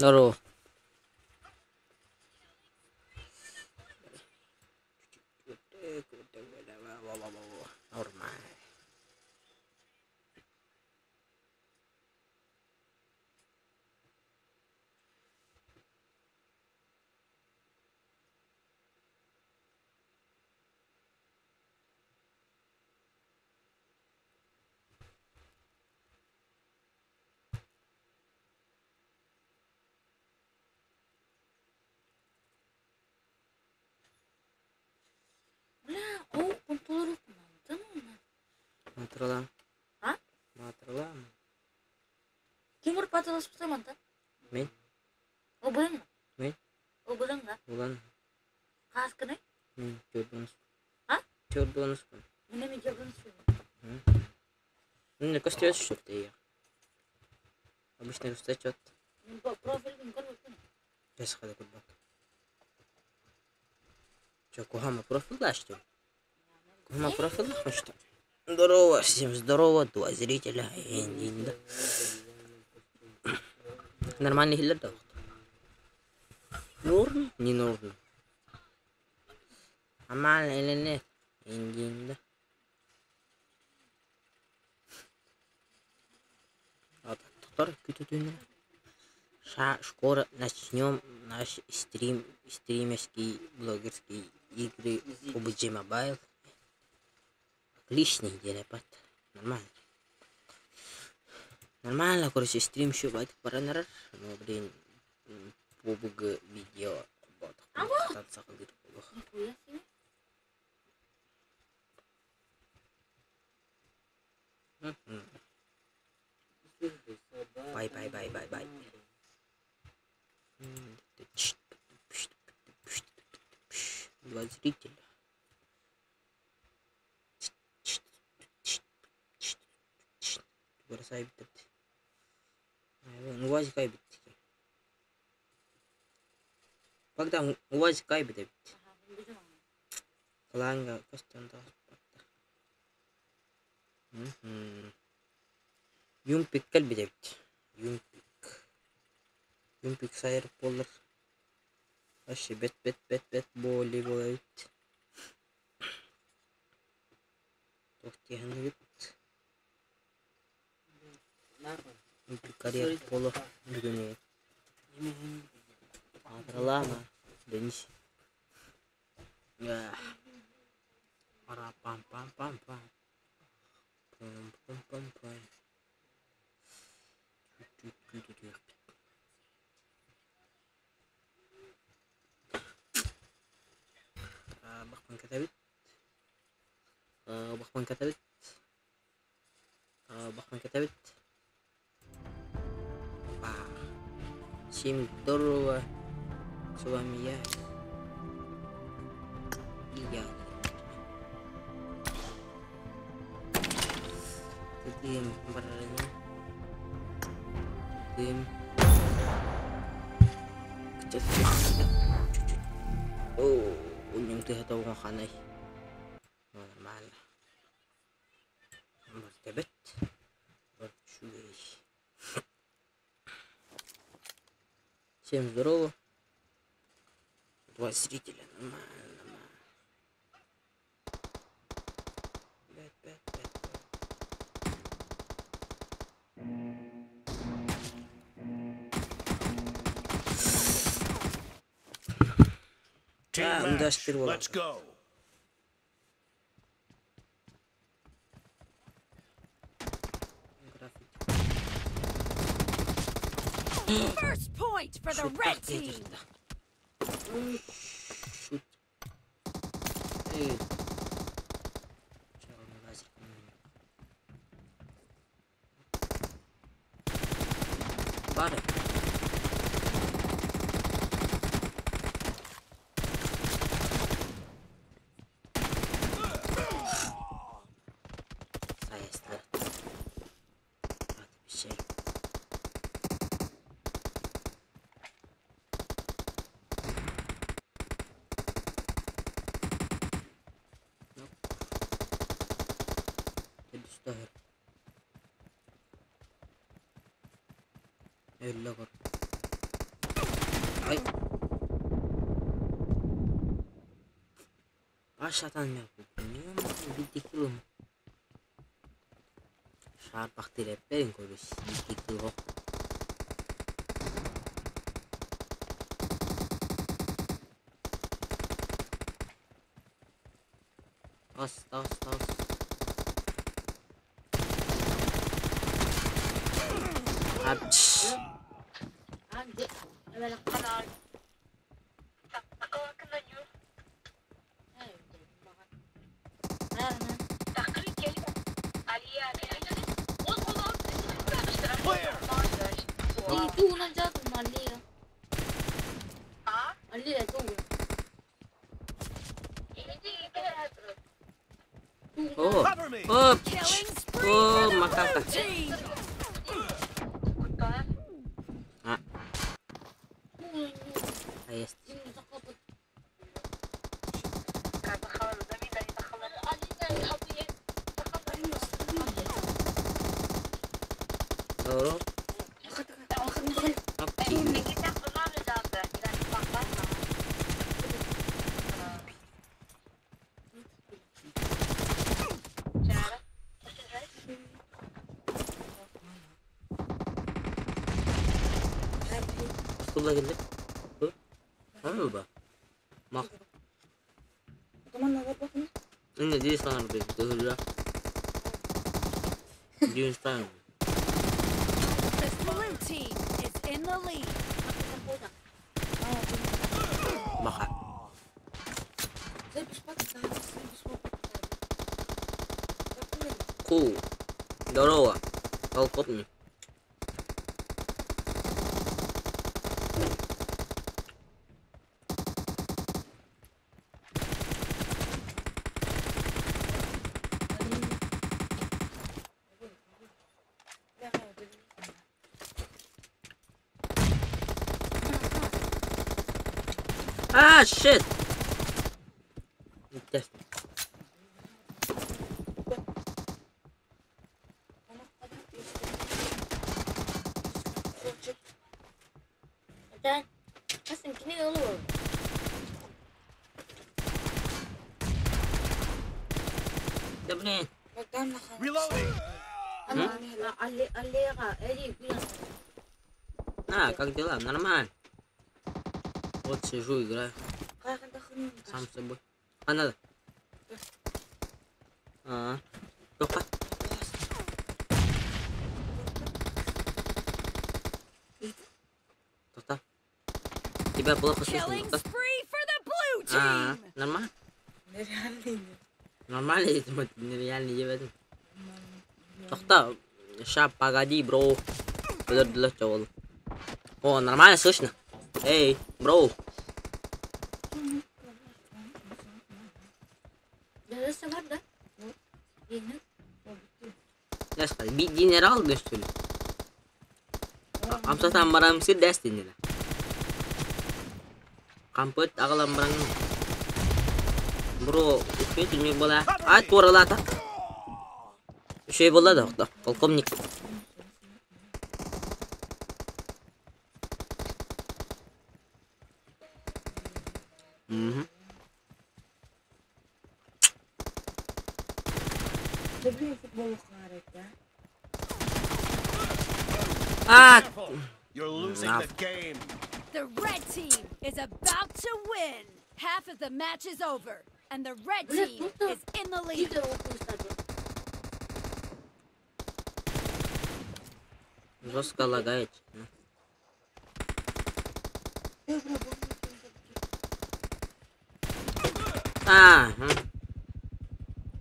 Здорово. Нормально. Бля, ол онтулар Матралам. А? Матралам. Тимур патыласпыта мантан. Мин. Обырың. Мин. Обырың да. Улан. Хааскыны? Мин төрдүнүс. А? Төрдүнүспүн. Мин эми жабын Ну, көстүбэт что-то Обычно көстөчөт. Профилин көрбөппүн. Тэс хада курбак. Че, кухама профиль что ли? Кухама профиль что? Здорово, всем здорово, два зрителя. Да. Нормальный хиллер да? Норм? Не норм. Нормально или нет? Индин, да. Тохтор күтүтүнэ. Скоро начнем наш стрим, стримерский, блогерский игры PUBG Mobile. Отличный делепат. Нормально. Нормально, короче, стрим еще байтик баранарар. Но, блин, PUBG видео. Нихуя себе. Бай, бай, бай, бай, бай. Два зрителя. Бросай бит. УАЗик бит. Когда УАЗик бит. Кланга костюмда. Юмпик кэлбит. Юмпик. Юмпик сайыр болар. Вообще бет бет бет бет боли болит. Тохтихан бит. Юмпик карьер боло бүгүн. Адралама. Денис. Ара пам пам пам пам. Пам пам пам пам. Бахпан катабит. Бахпан катабит. Бахпан катабит. Опа. Всем здорово. С вами я. И я. Тыдым броню. Тыдым. Чуть-чуть. О, у ты готова ханай. Нормально. Мартебет. Всем здорово. Два зрителя. Нормально, нормально. Пять, пять, пять, пять. Team Ah, match. industrial. Let's go. Граффити. First point for the red team. Шут. Эй. Чё, он лазит на меня? Пары. Сайыстыр. Hadi bir şey. Yok. Tebüstahır. Öyle kor. Ай. Башатан биир килым. Шаарбах тирэппэрин көрүс биир кило. Тас, тас, тас. Апч. Clear. О, Cover me. оп. Killing spree О, for the макака. blue team. А, а есть. Здорово. Оп. Куда келди? Аны ба? Мак. Инде здесь надо быть, да. Дюн ставим. The blue team is in the lead. Маха. Ку. Здорово. Полковник. А, shit! Интересно. Да блин. Reloading. А, как дела? Нормально. Вот сижу, играю. Сам с собой. А надо. А, Тоха. Тоха. Тебя плохо слышно, Killing Тоха. spree for the blue А, team. нормально? Нормально, нереально ебать. Тохта, ща, погоди, бро. О, нормально слышно? Эй, бро. Bir генерал gösteriyor. Амсатан барамсы дәстенер. Кампыт ағалан бараң. Бро, үчүгэй түнүк буола. А, туоралаата. Үчүгэй буолла да, полковник. Угу. А! Careful. You're losing Nah. the game. The red team is about to win. Half of the match is over, and the red team is in the lead. Жестко лагает. А,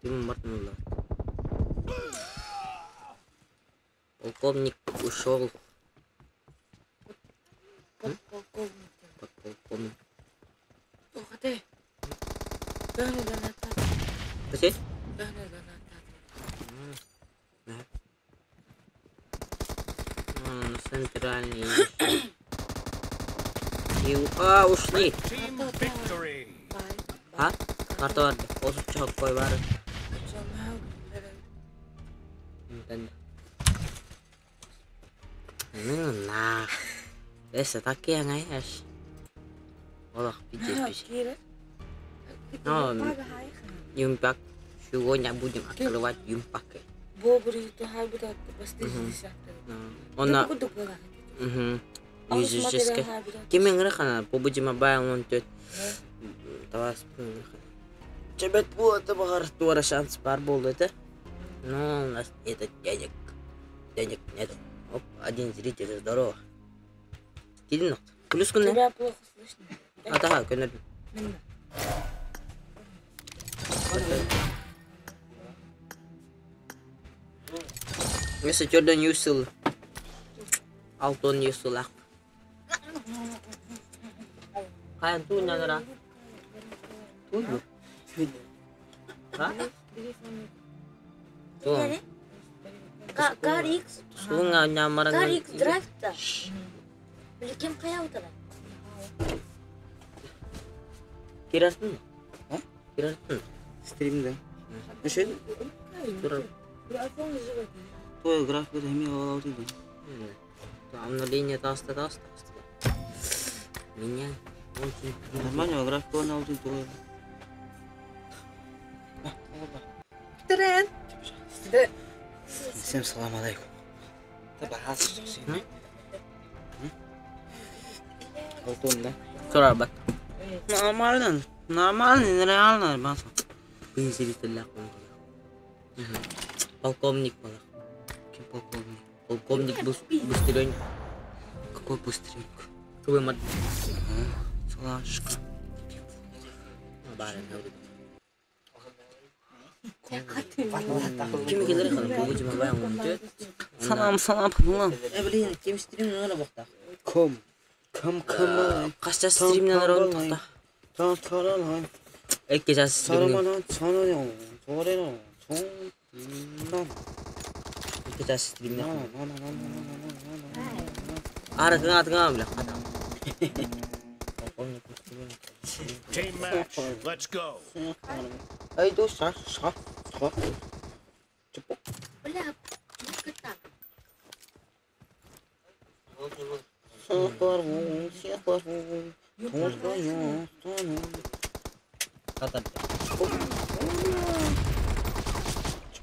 ты морнула. Полковник ушел. Подполковник. Здесь? Центральный. И, а, ушли. Team victory. А? Карта бар. Осы чак кой бар. Ну на. Это такие, знаешь. Олох пиздец. Ну, юмпак. Сегодня будем открывать юмпак. Она... Музыческая. Ким эҥрэ PUBG Mobile 14. Тавас Чебет буолта баҕар туора шанс бар буолду это. Но у нас нет денег. Денег нет. Оп, один зритель, здорово. Кидин Плюс күнне. Тебя плохо слышно. Атаха, көнөр. Mesela төрдөн 100 сыл. 6-10 сыл ақ. Каян туун нанара? Туун? Ha? Туун. Кар X. Суунга нямаран. Кар X драйв та. Биликем кая утара. Кирастын? Кирастын? Стримде. Үшен? Тура. Твой график эми алды. Обновление таста таста таста. Меня очень Нормально график он алды твой. Всем салам алейкум. Алтын, да? Тура бат. Нормально. Нормально, реально, ребята. Зритель Полковник был. Кем полковник? Полковник быстренько. Какой быстренько? Твой мат. Салашка. Ким келер хана PUBG Mobile 14. Салам, салам, салам. Блин, ким стримнен ара бакта. Ком. Ком, ком. Кашта стримнен ара бакта. Там, таралай. Эки жас стримнен. 사람은 천원이요. 저래요. 천. Эки жас стримнен. На-на-на-на-на-на-на-на. Ара кыңа тыңа бля. Полковник быстренько. Team match. Let's go. Ай, до ша, ша, ша. Бля, ну так.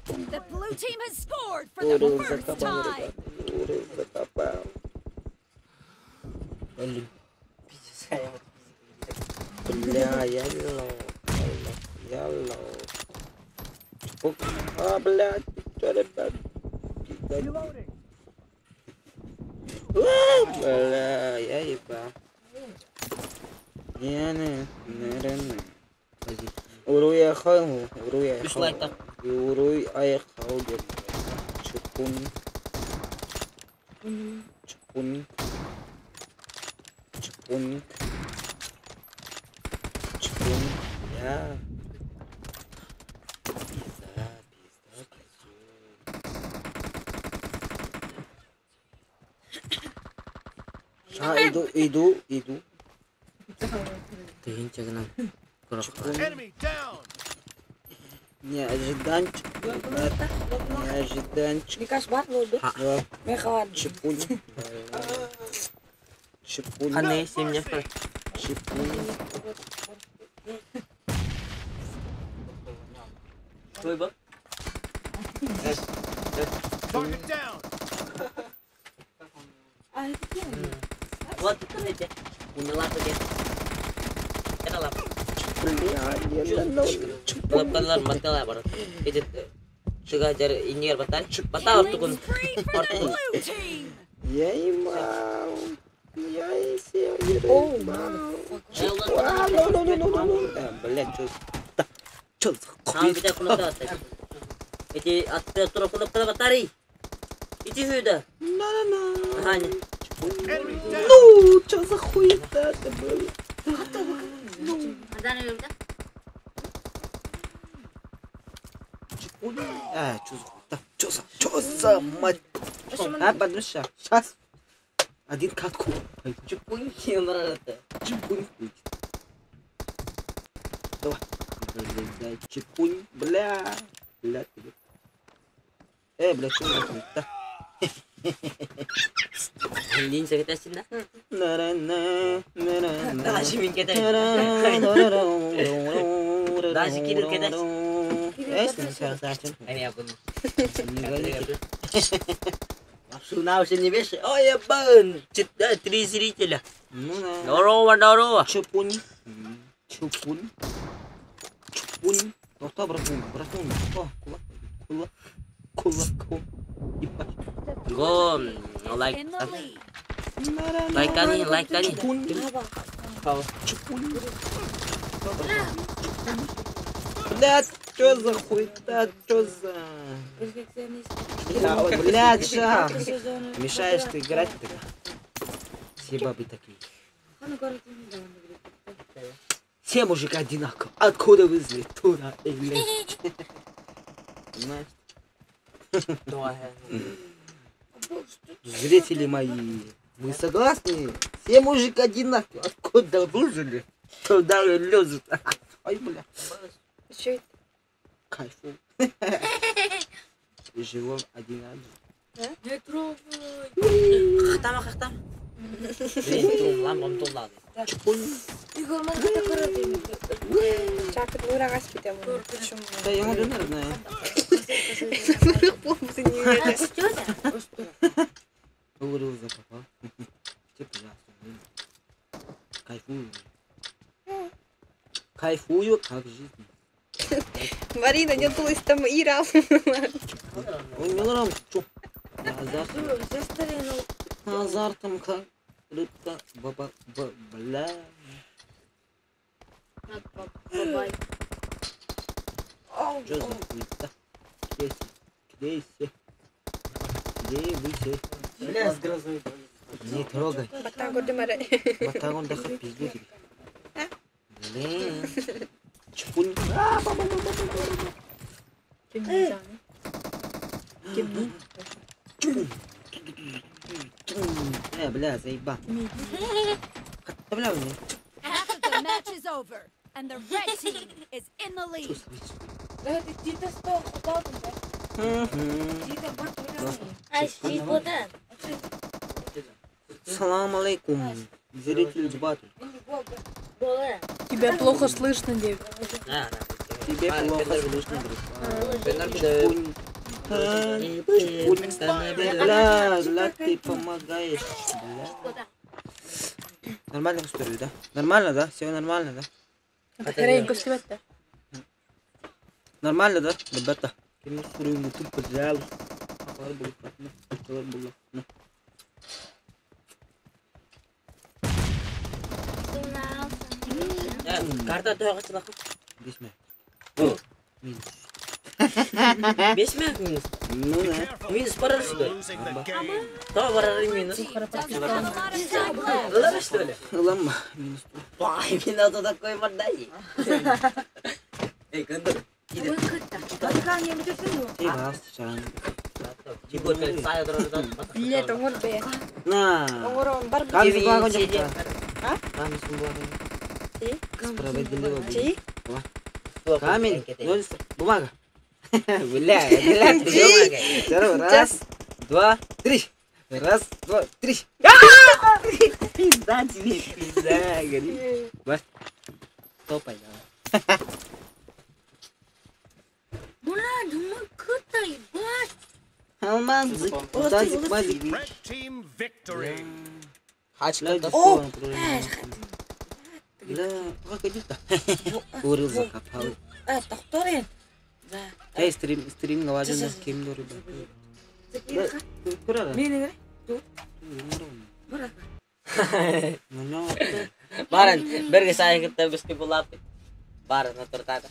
The blue team has scored for the first time. Бля, я лох, я лох. А, блядь, что, ребят? Бля, я еба. Не, не, не, не. Уруй айхал, уруй айхал. Уруй айхал деп. Чукун. Чукун. Чукун. Чукун. Я. Пизда, пизда, козёл. Ша, иду, иду, иду. Enemy down. Неожиданчик, ребята. Неожиданчик. Чепунь. Чепунь. Чепунь. Target down. Вот это Я ебал. Я и сел. Блядь, что? Что за хуй? Ну, что за хуета это было? А, что за хуета? Что за, что за мать? А, подожди, сейчас. Один катку. Чепунь. Давай. Бля, чепунь, бля. Бля, ты. Бля, что за хуета? Лин секретарь да? Даже мин кетер. Даже Кирилл кетер. Эми абын. Лапшу на уши не вешай. Ой, ебан! Три зрителя. Ну да. Здорово, здорово. Чупунь. Чупунь. Чупунь. Тоқта, братун, братун. О, кулак. Кулак. Кулаком. Ебать. Го, лайк. In the lead. Лайкани, лайкани. Чупунь. Чупунь. Блядь, что за хуйта, что за... Бля, ой, блядь, ша. Мешаешь ты играть тогда. Все бабы такие. Все мужики одинаково. Откуда вызли? Туда и лезть. Понимаешь? Зрители мои, вы согласны? Все мужики одинаково. Откуда выжили? Туда и лезут. Ай, бля. Что это? Кайфую. Живем один раз. Не трогай. Хатама, хатама. Блин, тум, ламбам тумлады. Игорь, man хата көрөдүм. Чакыр нурагас битем. Да, я могу, наверное. Говорил, закопал. Тебе, пожалуйста. Кайфую. Кайфую, как жизнь. Марина, не тулыс там Ира. Ой, мне нравится, чё? Я азартом. Азартом как рыбка, баба, бля. Бабай. Чё за хуйта? Где все? Где вы все? Бля, с грозой. Не трогай. Баттан көрдүм ары. Батагон даха пизду тебе. Блин. Чпунь. А, ба, ба, ба, ба, ба, ба. Кимни? Бля, заеба. Да, бля, мне. Half of the match is over, and the red team is in the lead. Салам алейкум. Зритель батл. Тебя плохо слышно, Дев. Тебе плохо слышно, друг. Чпунь. Чпунь. Бля, бля, ты помогаешь. Бля. Нормально историю, да? Нормально, да? Все нормально, да? Нормально, да, ребята? Пожалуйста. Карта тойға Бесме. Минус. Бесме минус. Ну да. Минус барар что ли? То барар минус. Ладно что ли? Лама. Минус. Ой, минус такой мордаи. Эй, кондор. Билет оңор бе. На. Оңор бар. Камень бумага. А? Камень бумага. Справедливо. Камень, ножницы, бумага. Бля, бля, ты Раз, два, три. Раз, два, три. Пизда тебе, пизда, гори. Топай, давай. Алмазик, тазик, мазик. О! Бля, погоди-то. Урыл закопал. А, тохторин. Эй, стрим, стрим наладен, кем доры. Мен Баран, берге сайын кытта бізге булапы. Баран, отыртады.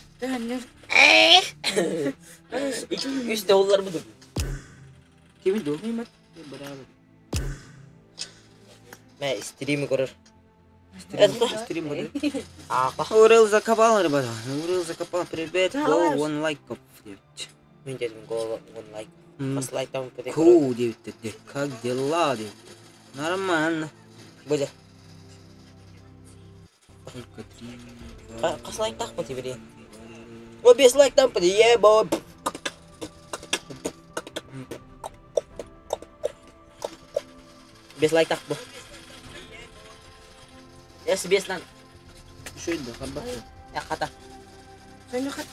Үсте олар бұды. Кем ду? Мә, стрим көрір. Стрим Урыл закопал, ребята. Урыл закопал. Привет. Go one like. Мен дедім go one like. Бас лайк там Ку, 9, как дела, 9? Нормально. Буде. Только 3. Қас лайк тақпы тебе. О, 5 лайк там ебо. Без лайктах бу. Эс без лан. Үшөйдө, харбат. Я хата. Соню хат.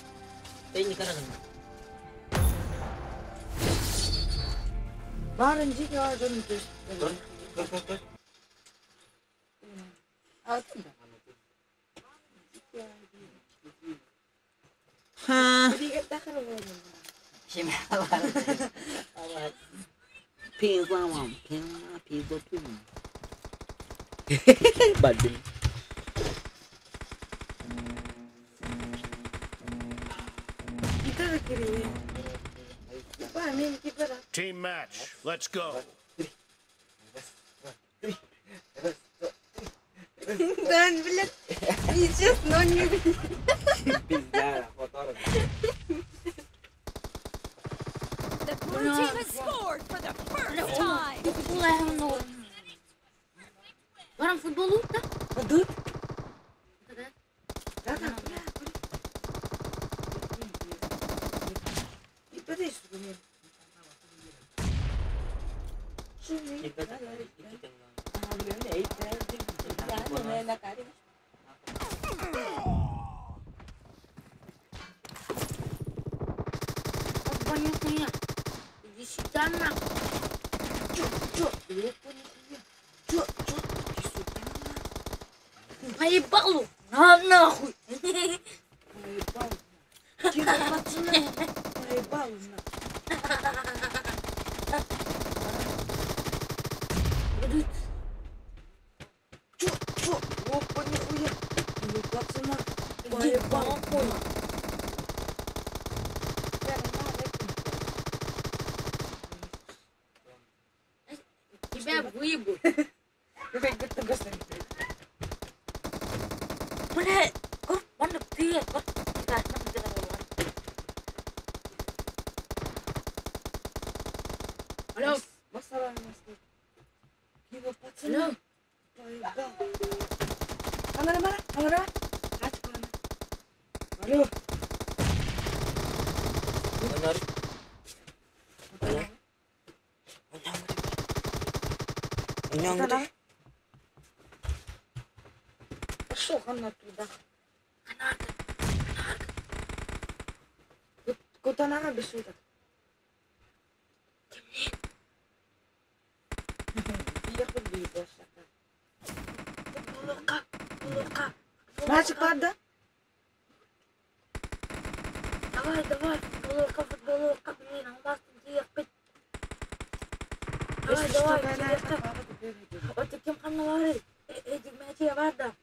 Эй, не караган. Барын жеке бар жонун төс. Көр, көр, көр, көр. Алтын да. Ха. Şimdi Allah. Пизлавам, пизла, пизла, пизла. Бабин. Team match. Let's go. Да, блядь, нечестно, он не... Пизда, фотограф. The blue team has scored for the first time. Барам футболу, да? Dur. Да. Да, да. Нихуя. Иди сюда нахуй. Чё, чё? Опа, нихуя. Чё, чё? Иди сюда нахуй. Поебалу. На нахуй. Поебал. Тихо, пацаны. Поебал нахуй. Чё, чё? Опа, нихуя. Ну, пацана. Поебал. Нахуй. Тебя выебут. Бля, манна тыа, Алло. Алло. Алло. Пошел она туда. Куда она без шуток? Мальчик, ладно? Давай, давай, футболка, футболка, блин, алмаз тиекпит. Давай, давай, тиекпит. Вот таким каналары, эти мячи барда.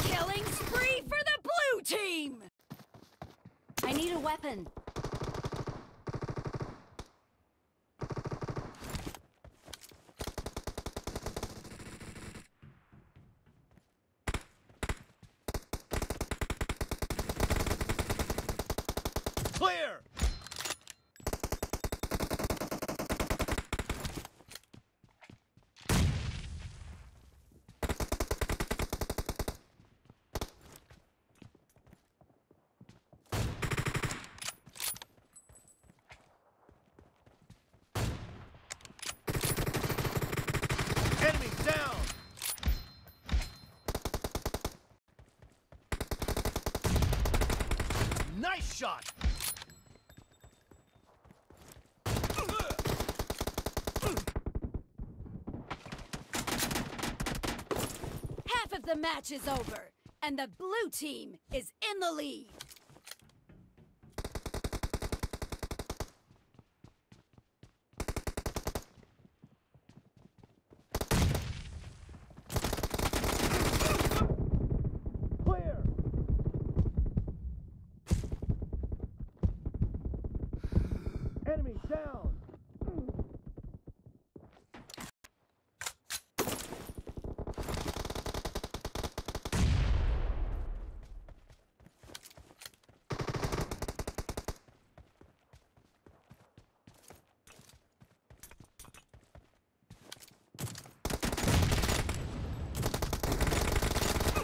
Killing spree for the blue team. I need a weapon. Nice shot. Half of the match is over, and the blue team is in the lead. Clear. Enemy down.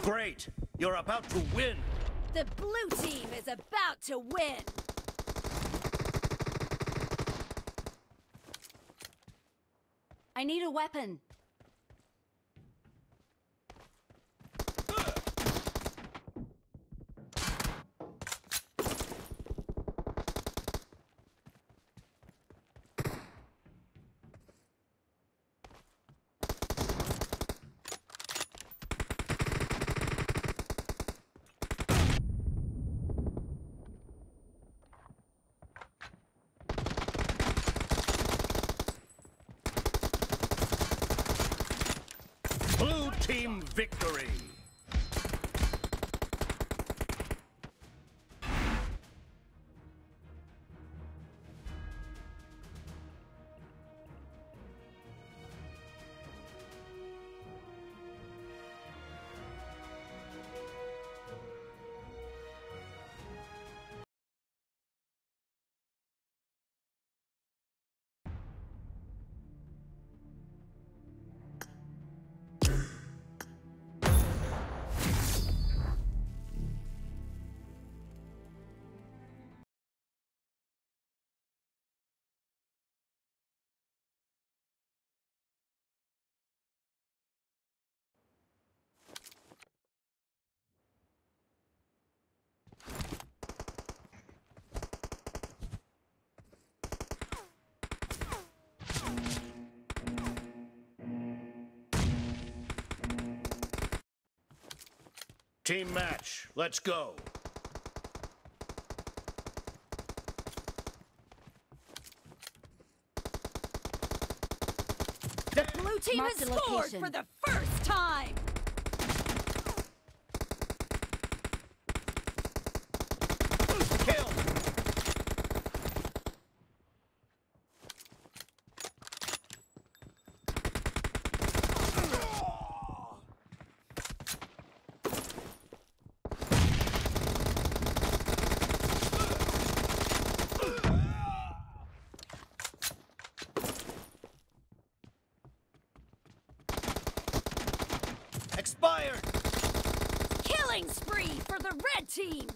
Great! You're about to win! The blue team is about to win! I need a weapon. Blue team victory! Team match, let's go. The blue team Mark has the scored location. for the first time! Kill! Expired! Killing spree for the red team!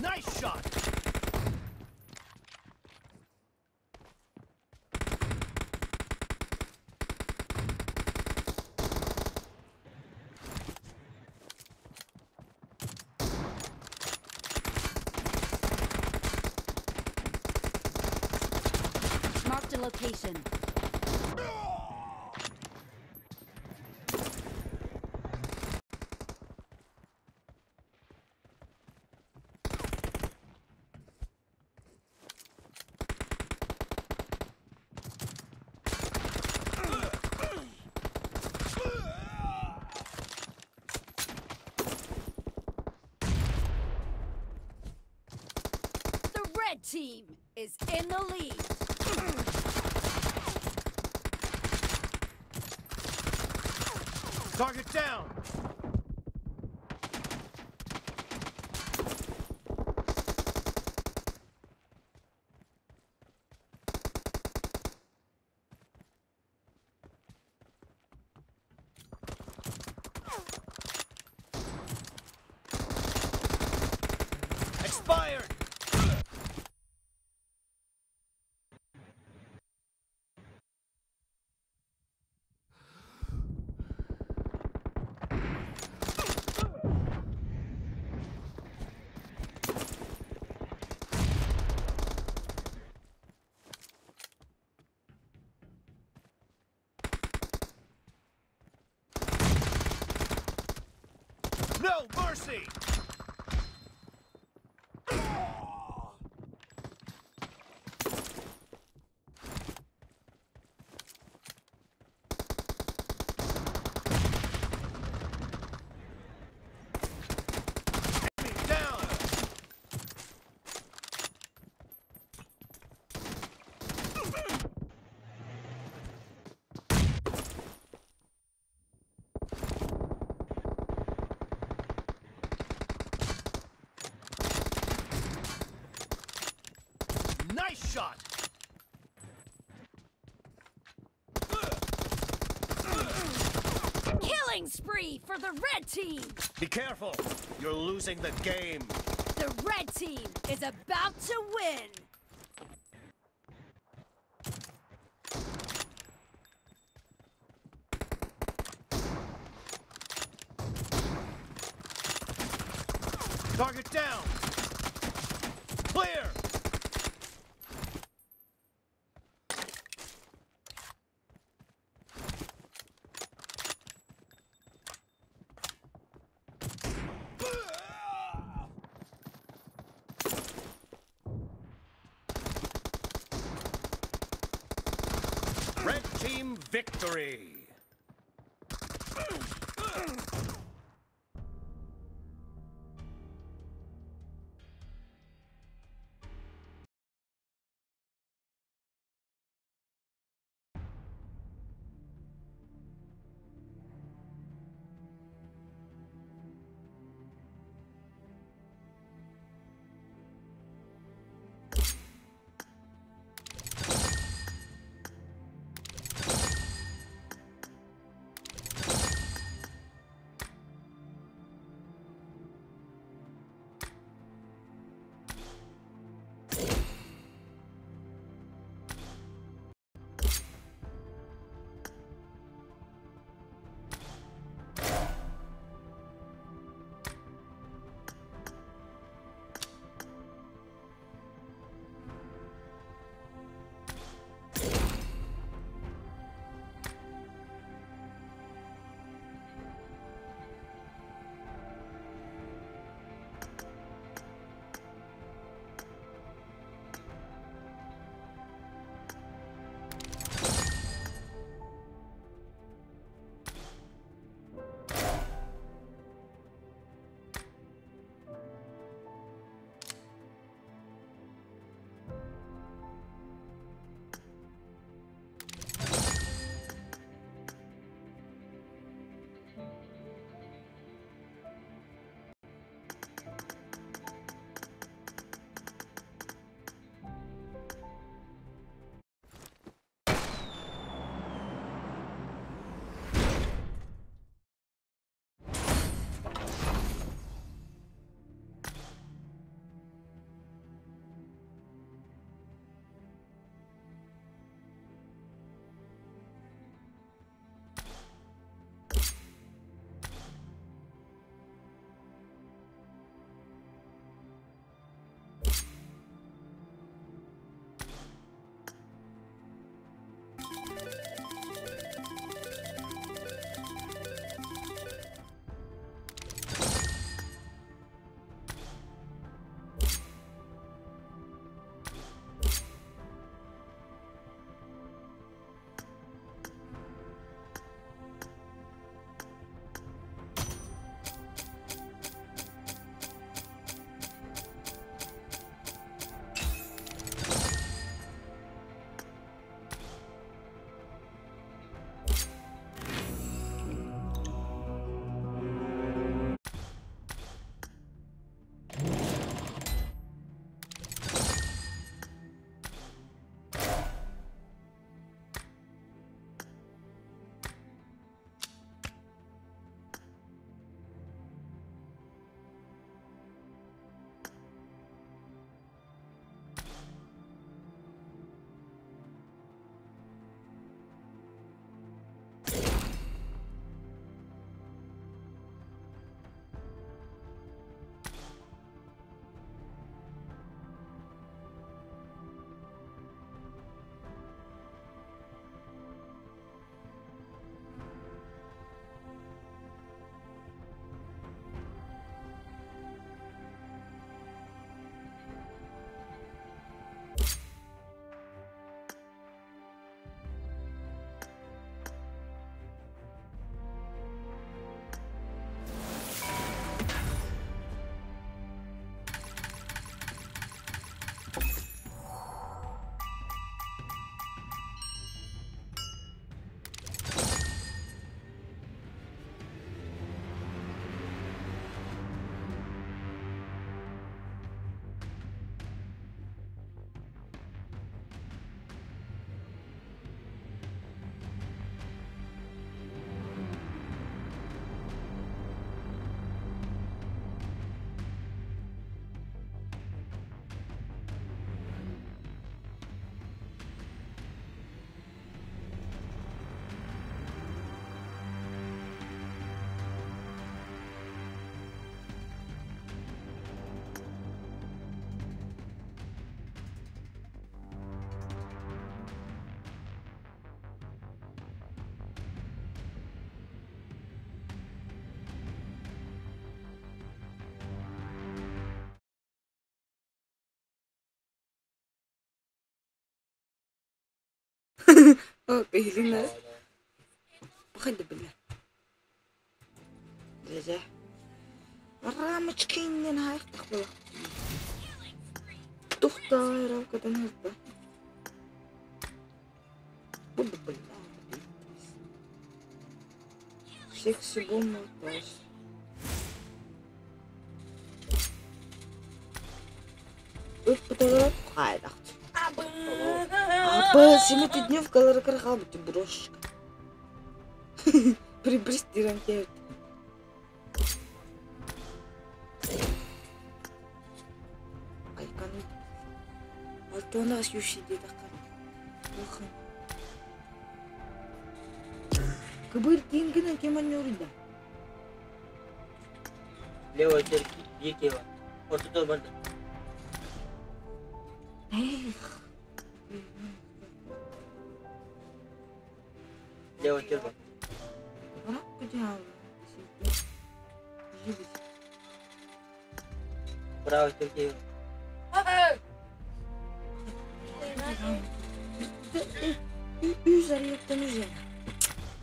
Nice shot! Marked a location. The red team is in the lead. Target down! No mercy. Enemy down. Nice shot. Killing spree for the red team! Be careful. You're losing the game. The red team is about to win! Target down. Clear. Red team victory! О, киһилинэ. Пахайды бile. Дьэ. Рамочка иннин хайахтах була. Тухта рамкадан хырда. Буду бля. Всех всего мотаж. Ыппыталар хайдахт. Апа, семидневкалары кыргалбыт брошка. Прибристиран кет. Айкан. Алтона сюши дедакка. Улхан. Кыбыр кингинен кеман юрида. Левая черки, Екева. Ортото барды. Эх. Левая черка. Ара кудял. Правая черки. Үз арыяттан үз.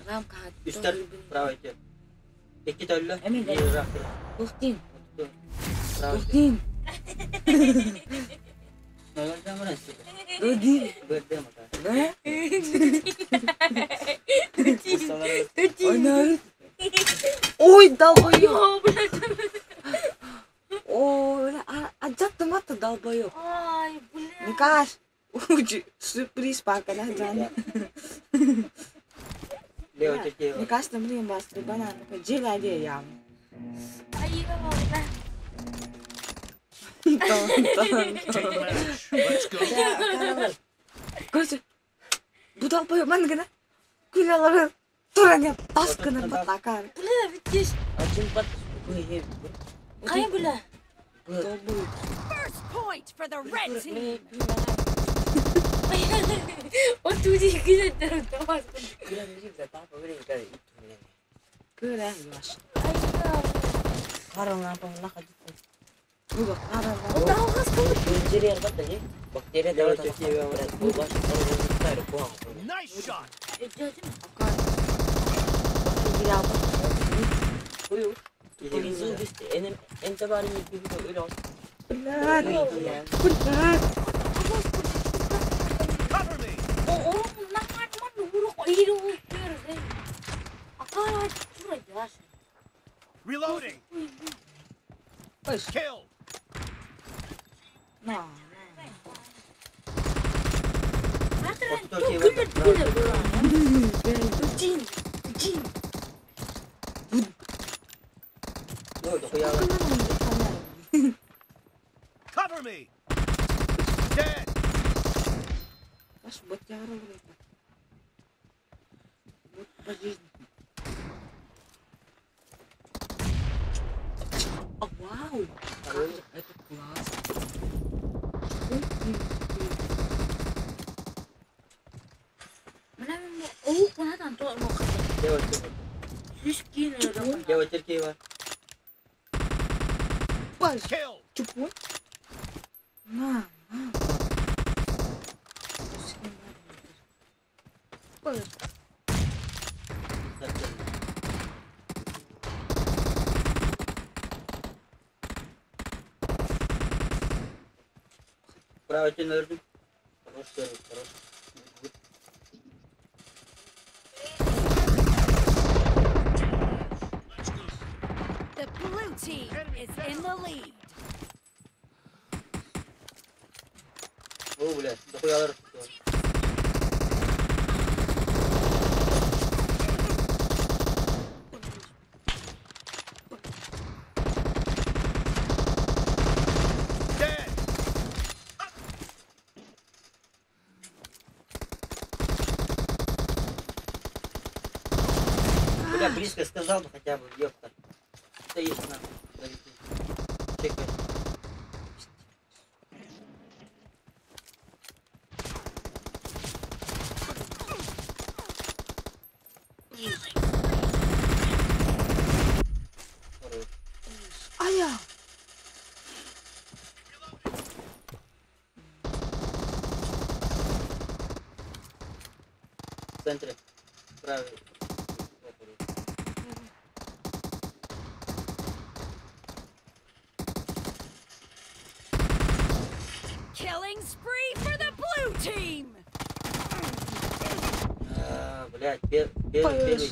Рамка. Үстер, правая черка. Эки төллө. Эми да. Биир рахты. Тухтин. Ортото. Правая черка. Тухтин. Ноль Тухтин. Да? Да? Ой, Ой, долбоёб. Ой, а жаттым аты долбоёб. Ай, бля. Никаш, сюрприз пока на жан. Левая черки. Никаш, там блин, бас, банан, жила ям. Ай, бля. Тон, тон, Take тон. the match. Let's go. Короче, бу долбоёб ман гына күлалары туран тас гына батакар. Бля, ведь Ачин пат. Кая, бля? Долбоёб. First point for the red team. Отуди киде Күрә юаш. Бу кара. Nice shot. Блядь. Cover me. Reloading. Kill. На. Cover me. Dead. Аш ботяра вроде. Вот по жизни. А, вау! Как же это классно! Паш, Kill. чупун. На, на. Паш. Правая черка. Хорош, хорош. The blue team is in the lead. О, бля, дохуялар. Dead. Бля, близко сказал бы хотя бы, ёпта. Стоишь на. Чекай. Хорош. Ая! центре. Правый. Killing spree for the blue team! А, блядь, первый, первый.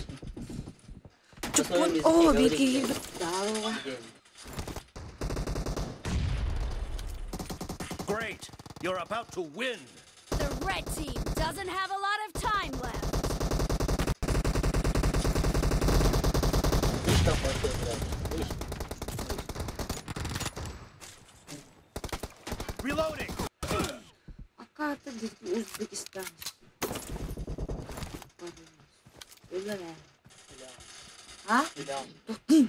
На своем Чупун. языке О, говори, биир блядь. киһи. Где они? Great! You're about to win! The red team doesn't have a lot of time left. Слишком большой, блядь. Слишком. Reloading! Аката Узбекистан. Бля. А? Бля. Тохтин.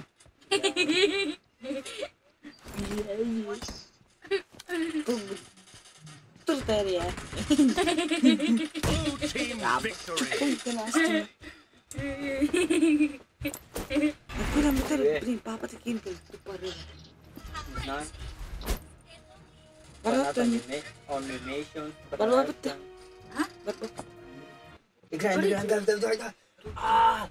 Туртария. Blue team victory! Блин, папа таким был тупорылый. Не знаю. Барылап Фанат анимейшн. Барылап бітті. Играем, играем, давай, давай, давай, давай. А!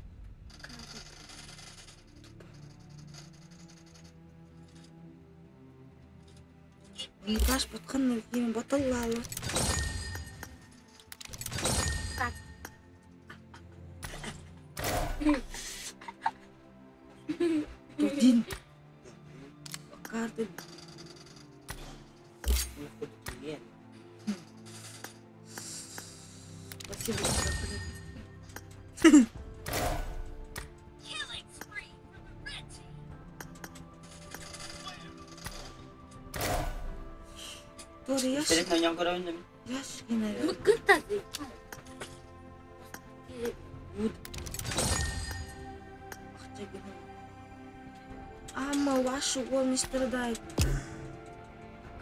Баш батқан кейін баталлалы. Дин. Карты. Ну, хоть член. Спасибо. Killing spree for the red team! Doğru yaş. Интересно, у него кровь Yaş yine. Кытасы. Ама ваш угол не страдает.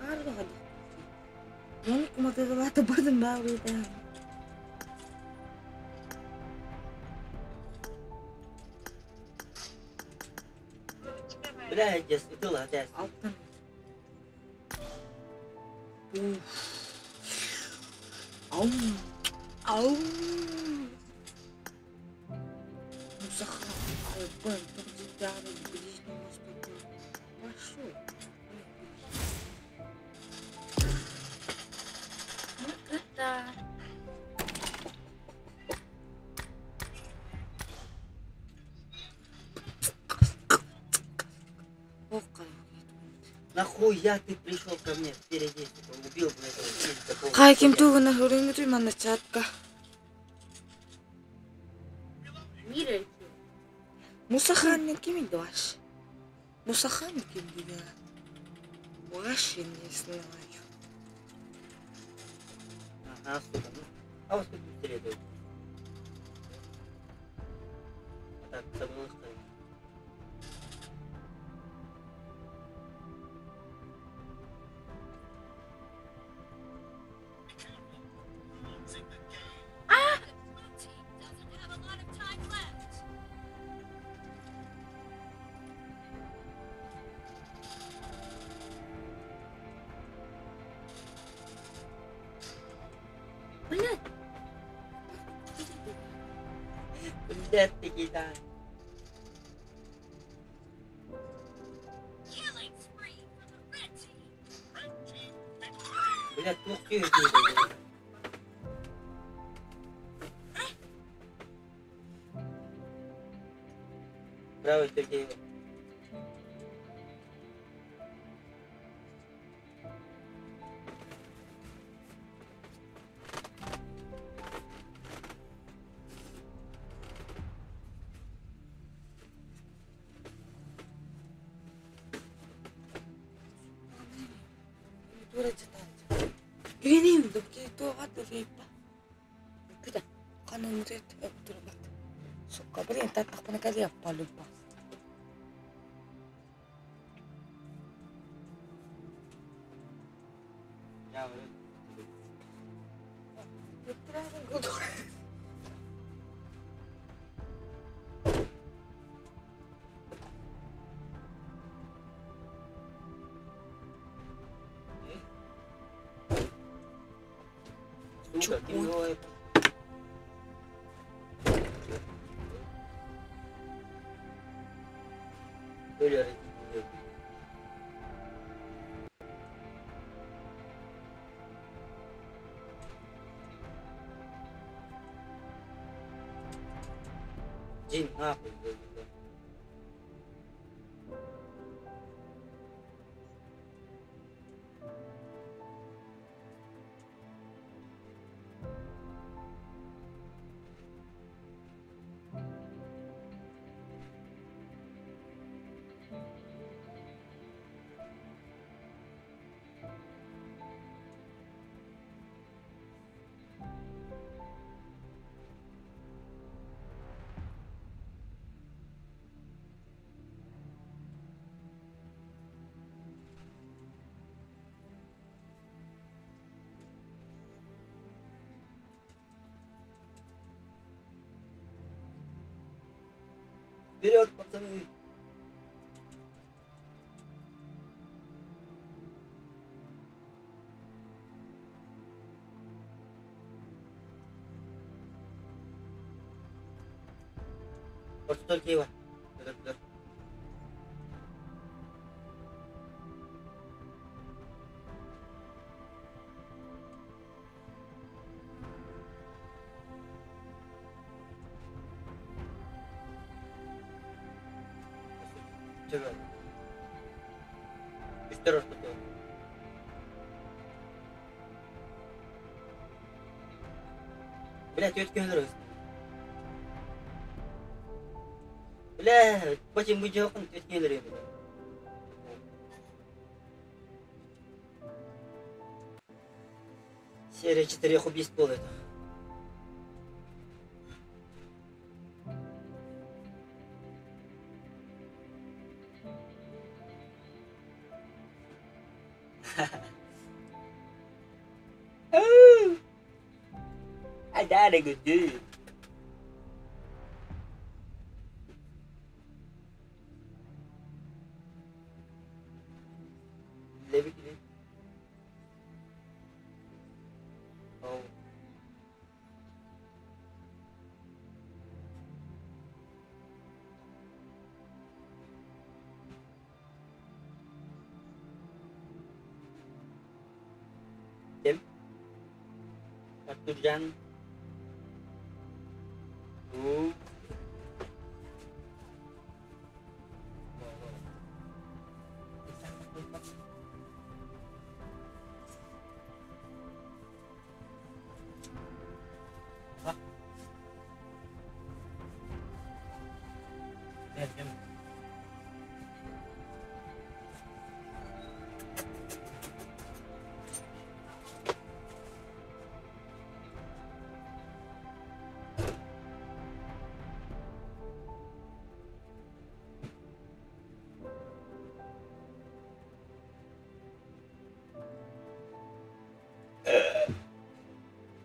Карла. Моник модералата бардым бауыда. Бля, я светила опять. Алтын. Уф. Ау. Ау. Мусаха. Албан. Тогдидары. Ближнего Востока. Пошел. Кыта. Ох, Нахуя ты пришел ко мне впереди, сука, убил, блядь, этого такого. Хай ким тугуна хөрөнгө манна чатка. Мир Мусахан ким ваш? Мусахан ким деген? Вообще не знаю. Ага, сука, ну, а вот тут быстрее дают. А так, забыл что ли? The blue team doesn't have a lot of time left. Блядь. Блядь, ты кидай. Killing spree for the red team! Блядь, ух ты, блядь. Браво, Сергей. Гриним, докки тугат репа. Куда? Канун рет турбат. Сука, блин, таттахпана калия палупа. Я говорю. Сука, ты его... Иди нахуй, блядь. Вперед, пацаны! Ортотор киева. Өлөрдөр. Чего? Үстер ортотор. Блядь, өткөн өлөрөс. Бля, потім будь өткөн өлөрөм. Серия четырех убийств был это. I died a good dude. Levi Oh. Kim? Arthur Oh.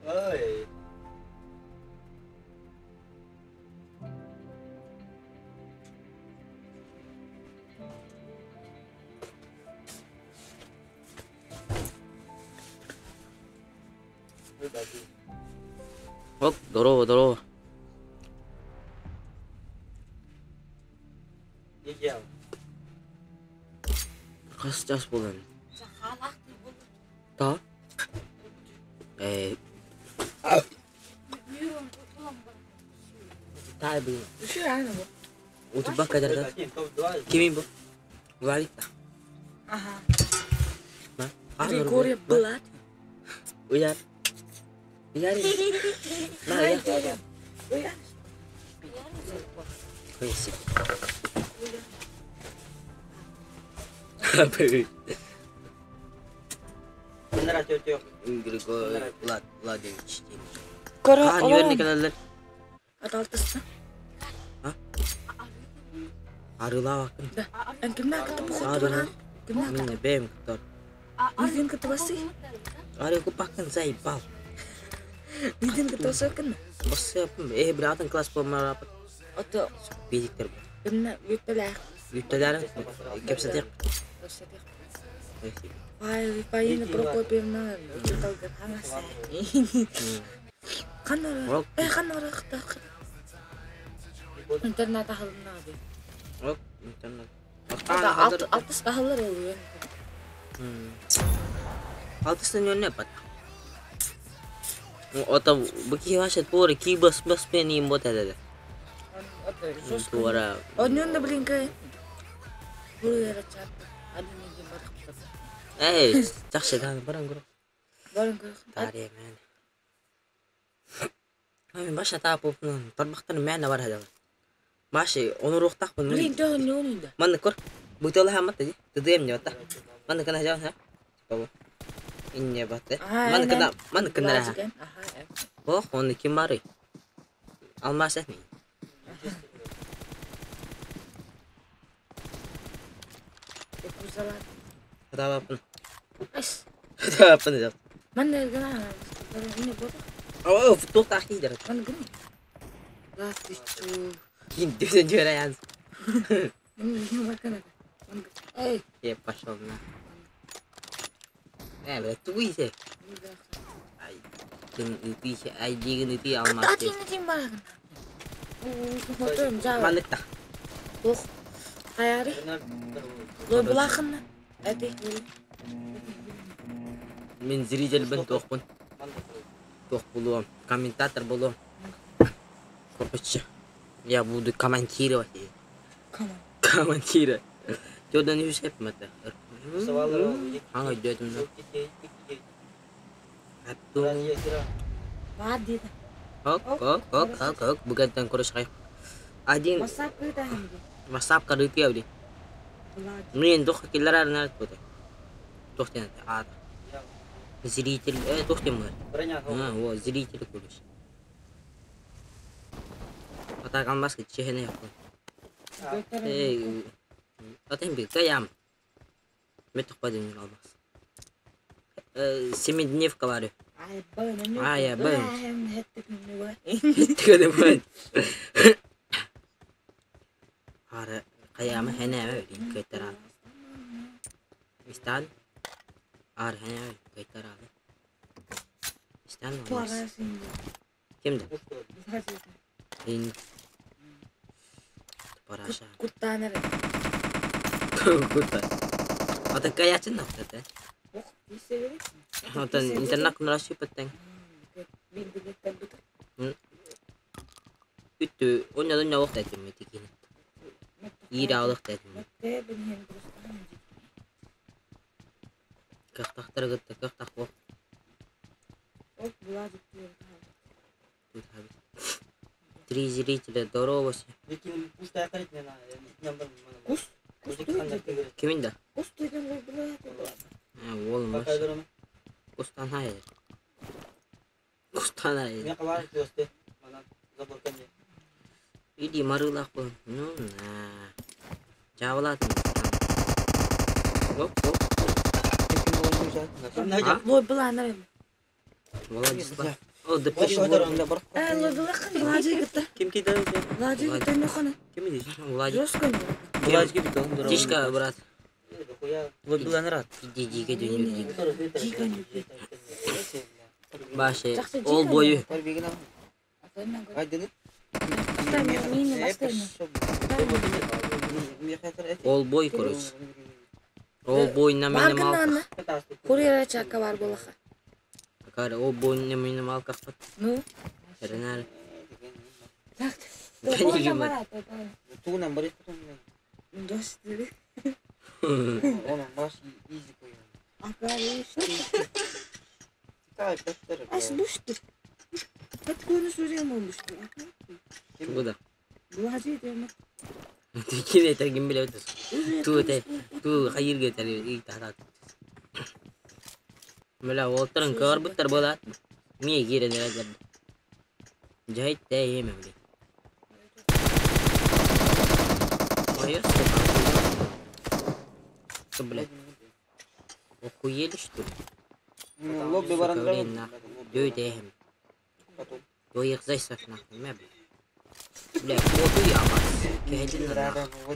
Ой. Оп, здорово, здорово. Не Хас час буолан. Да? Тай блин. Утубак кадарда. Кимин бу? Владик. Ага. На. Григорий Блад. Уяр. Уяр. На, я. Уяр. Хуйси. Григорий Влад Владимирович. Кара А, неверный каналдар. Аталтысы. Арыла бакын. Да. Эн кимнә кытып Сарына. хотуна? Кимнә Мине бэм кытар. Мидин кытып басы? Ары купакын заебал. Мидин кытып басы кин? Басы э братан класс помарап. Ото Бедиктер бу. кимнә үтәләр. Үтәләр кепсәтер. Ай, Фаина Прокопьевна, учитель хамасы. Канара. Э, канара кытак. Интернат ахылына ди. Оп, интернат. Алты алтыс бахылар ул. Алтысы не пат. Ото бу ки ваша туре ки бас бас пени имбот эде. Туора. Однюн да блин Курьера чапта. Один един барах. Эй, жакшы да баран көрө. Баран көрө. Тария мен. Мен баша таап болупмун. Тарбактан мен бар хадал. Маши, онуруктакпын. Блин, төгөн нюн да. Манны көр. Бутала хамат ди. Тдм не бата. Манны кана жан ха. Бабы. Инне бата. Манны кана, манны кана ха. Ох, оны ким бары? Алмас этми. Кузалар. Хатабапын. Ас. Хатабапын деп. Манны гана. Баран не бот. О, футбол тахи дер. Манны гана. Да, ты чё? Кин дөсен жөрә яз. Не бакана. Эй. Е, пошел на. Э, бля, туйсе. Ай, кин ити, ай дигин ити алмас. Ати не тим баран. Хотом жаа. Маныкта. Ох. Хаяри. Лой булахын. Эти. Мен зритель бен тохпун. Тох булуам. Комментатор булуам. Короче, я буду комментировать. Комментировать. Тёдан юсеп мата. Аңа дөтүм да. Атту. Бар диде. Ок, ок, ок, ок, ок. Бугаттан короче кай. Один Масап кыта хинди. WhatsApp карыты явди. Мен дох киллер арнар кута. Тохтен а. Зритель, тохтен мэр. А, вот, зритель короче. А так алмас чехне япон. Эй, атен бир каям. Мен тохпадым алмас. Семидневка бар. Ай, бын. Ай, бын. Хеттик не Тгеде бын. Ара каяма хене көтөрө. Истан. Ар хене көтөрө. Истан. Кимде? Ин. Параша. Куттанар. Кутта. Ата каячын нафтата. Ох, бисере. Ата интернет күнраши паттан. Үттү, онна донна вакыт этим тикин. Ире алык дедим. Кахтахтар гытта кахтах бо. Три зрителя, здорово. Кимин да? Oğlum baş. Кустанай. Кустанай. Иди марылах бо. Ну на. Жабылат. Оп, оп. Лой буланар. Владислав. О, да пиш. Э, лой булахын Владик гытта. Ким киде? Владик гытта не хона. Ким иди? Владик. Жестко. Владик бит. Тишка, брат. Лой буланар. Иди, диге дөнүр диге. Башы. Жакшы Ол бою. Ол бой, короче. Ол бой на минималках. Курьера чака бар булаха. Кара, ол бой на минималках. Ну. Ренар. Так. Ас бушту. Хат көні сөзем olmuştu. Bu da. Булажы деме. Ким этер ким билет. Ту те, ту хайыр кетер и тата. Мела олтырын көр буттар болат. Мие кире дер. Жайт те еме били. Ой, что, блядь? Охуели, что ли? Лобби Сука, блин, нахуй. Дөөт эм. Дойық зайсақ нахуй, мә, бля. Бля, оту ямас. Кәдін нахуй.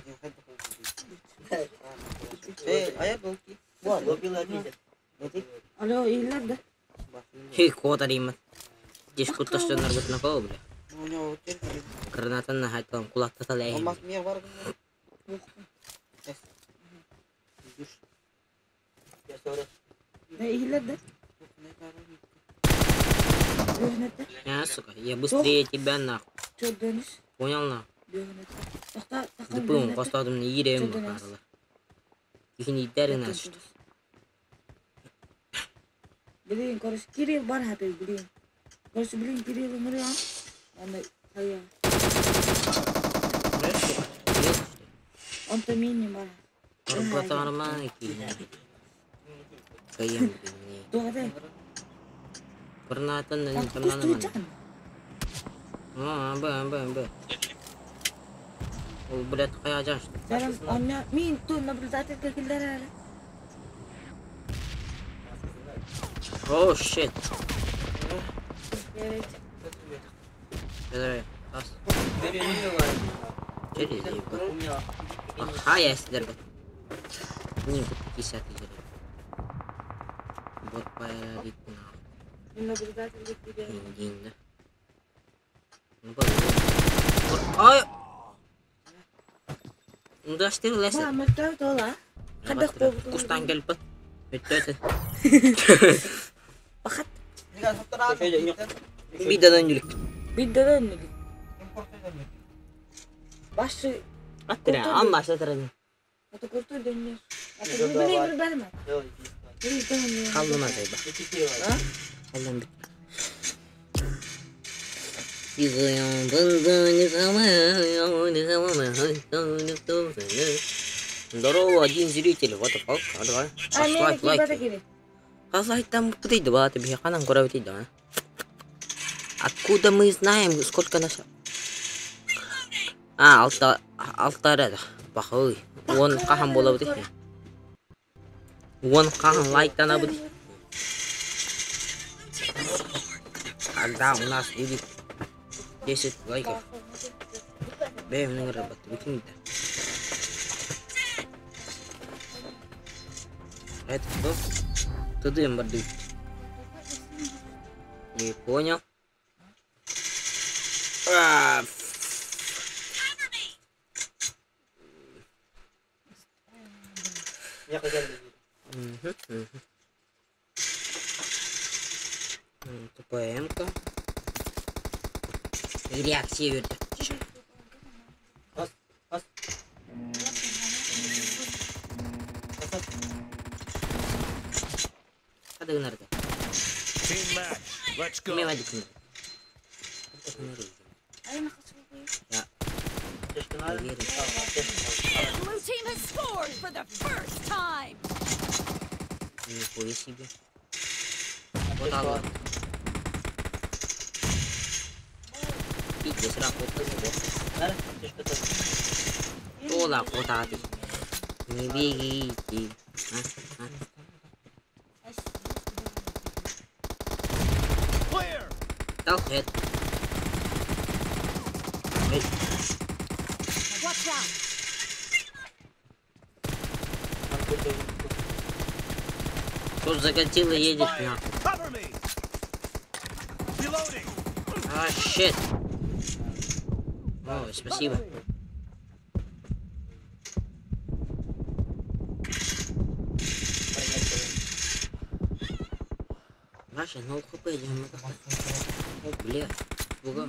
Алло, ийлер да. Хей, котар имат. Деш кутташтан аргытна кол, бля. Гранатан хайталам кулакта талайым. Да ийлер да. Дөнөтө. А, сука, я быстрее тебя нахуй. Чө дөнүш. Понял нахуй? Дыппын хостоодум иирэм баарла. Кихини иттэрин аш. Блин, короче, Кирилл бар хапы, блин. Короче, блин, Кирилл умрём. Он хайа. Он то мини бар. Арбатарма кихини. Кайым кихини. Тугата. Пырнаатын Кустуу тамнанаман. А, б, б, б. Ол, блядь, хайа жаш. Сарам, онно мин ту наблюдатель кэллэр. Oh, shit. Давай, ас. Через Хая сидер бит. Не, 50 тысяч. Вот порядок на. Наблюдатель кэллэр. Дин, да. Ну, Ай! Ну да, что лес. Ба, мөттөө тола. Хадах бо. Кустан келіп. Өттө. Бахат. Бидадан жүрік. Бидден нүг. Башы Аттыра, амма сатырын. ата курту дөннөр. Ата биле бир барма. Қалдым азайба. Қалдым бит. Здорово, один зритель. What the fuck? А давай. А мен Поставь ки бата лайк. кире. Лайк там ты два, ты биханам куда да. Откуда мы знаем, сколько нас... А, алта, алтара, бахой. Он кахан бола бит. Он кахан лайктана бит. Когда у нас будет 10 лайков. Бэм, не работает, выкинь Это кто? Туды морды. Не понял. А, мгм, мгм. Тупая М-ка. Реакция. Hadi nerede? Team match. Let's go. Kime verdik nerede? Ya. Blue team has scored for the first time. Нихуя себе. Вот оно. Пиздец, работа. Тола, куда ты? Не бегите. А, а. Clear. Дал хед. Эй, Watch out. Тут закатила едет Fire. нахуй. Cover me. Reloading. А, щит. О, спасибо. Ваша, ну хп, О, бля. Буга.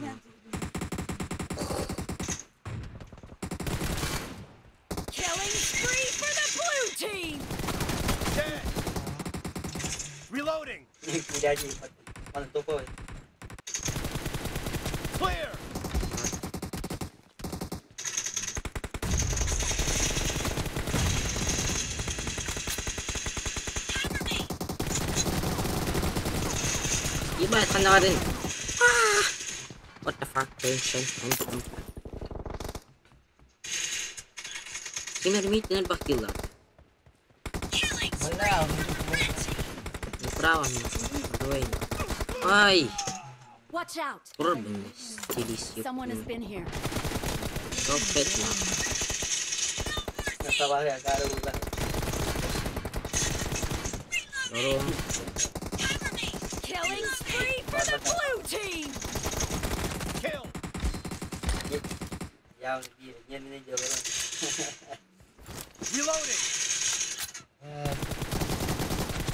Killing spree for the blue team. Dead. Reloading. Clear. Ебать, ханарын. What the fuck? Tension. Кимер митнер бахтила. Направо мне. Давай. Ай! Watch out. Пробный стилис. Someone has been here. Топ 5 нахуй. Здорово. Killing spree for the blue team. Kill. Reloading.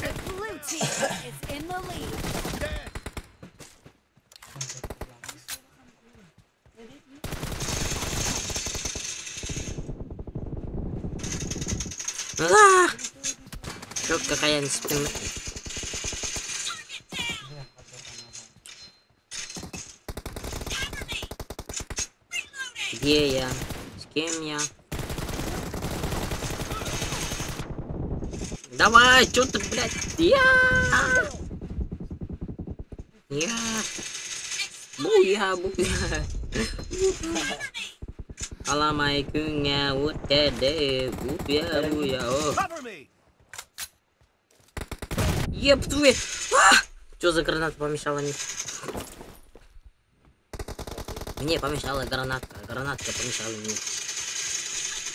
The blue team is in the lead. Dead. А! Чё, какая спина? Где я? С кем я? Давай, чё ты, блядь? Я! Я! Буя, буя! Аламай күҥҥэ уттэрдэ, буя, буя, о. Cover me. Еб твою! А! Чё за граната помешала мне? Мне помешала гранатка, гранатка помешала мне.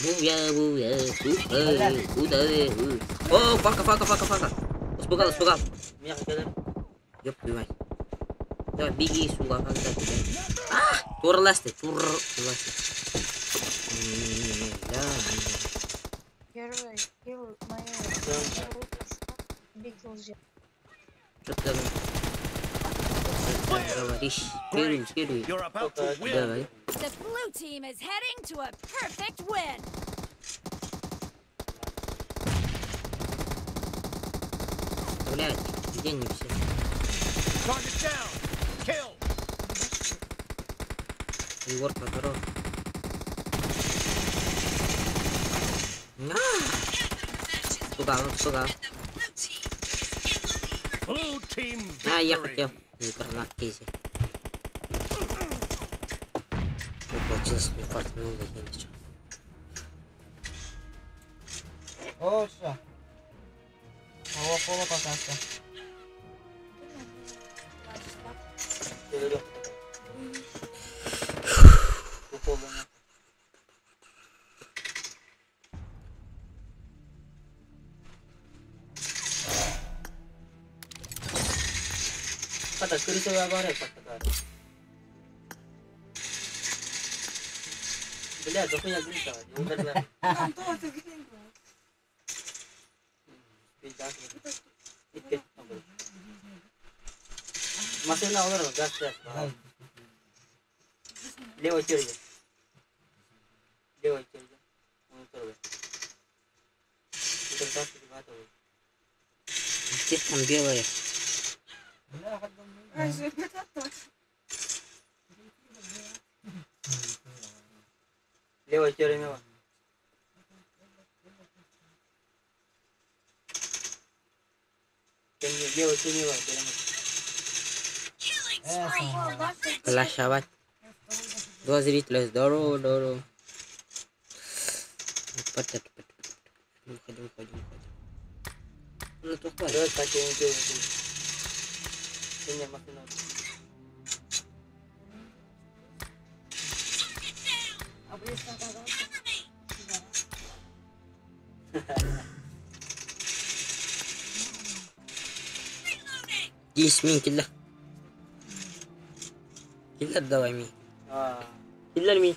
Буя, буя, буя, куда, О, фака, фака, фака, фака. Испугал, испугал. Меня хотели. Ёб твою мать. Давай, беги, сука, когда тебя. А! Турласты, турласты. Да. Первый килл моей бигл. Что ты там говоришь? Первый, первый. You're about to win. Давай. The blue team is heading to a perfect win. Блять, где они все? Target down. Kill. Егор, здорово. Испугал, испугал. Blue team А, я victory. хотел гранатки взять. Не получилось, мне фартануло, я ничего. О, что? Ого, пола пока что. Бля, дохуя глюка, не ударила. Машина олар, газ газ. Левой терге. Левой терге. Он терге. Где там белая? Левой терге. Левой терге. Флашовать. Два зрителя. Здорово, здорово. Выходим, выходим, выходим. Ну, тут хватит. Давай, кстати, не делай. Не, машина. Десять мин киллер. Киллер давай ми. Киллер ми.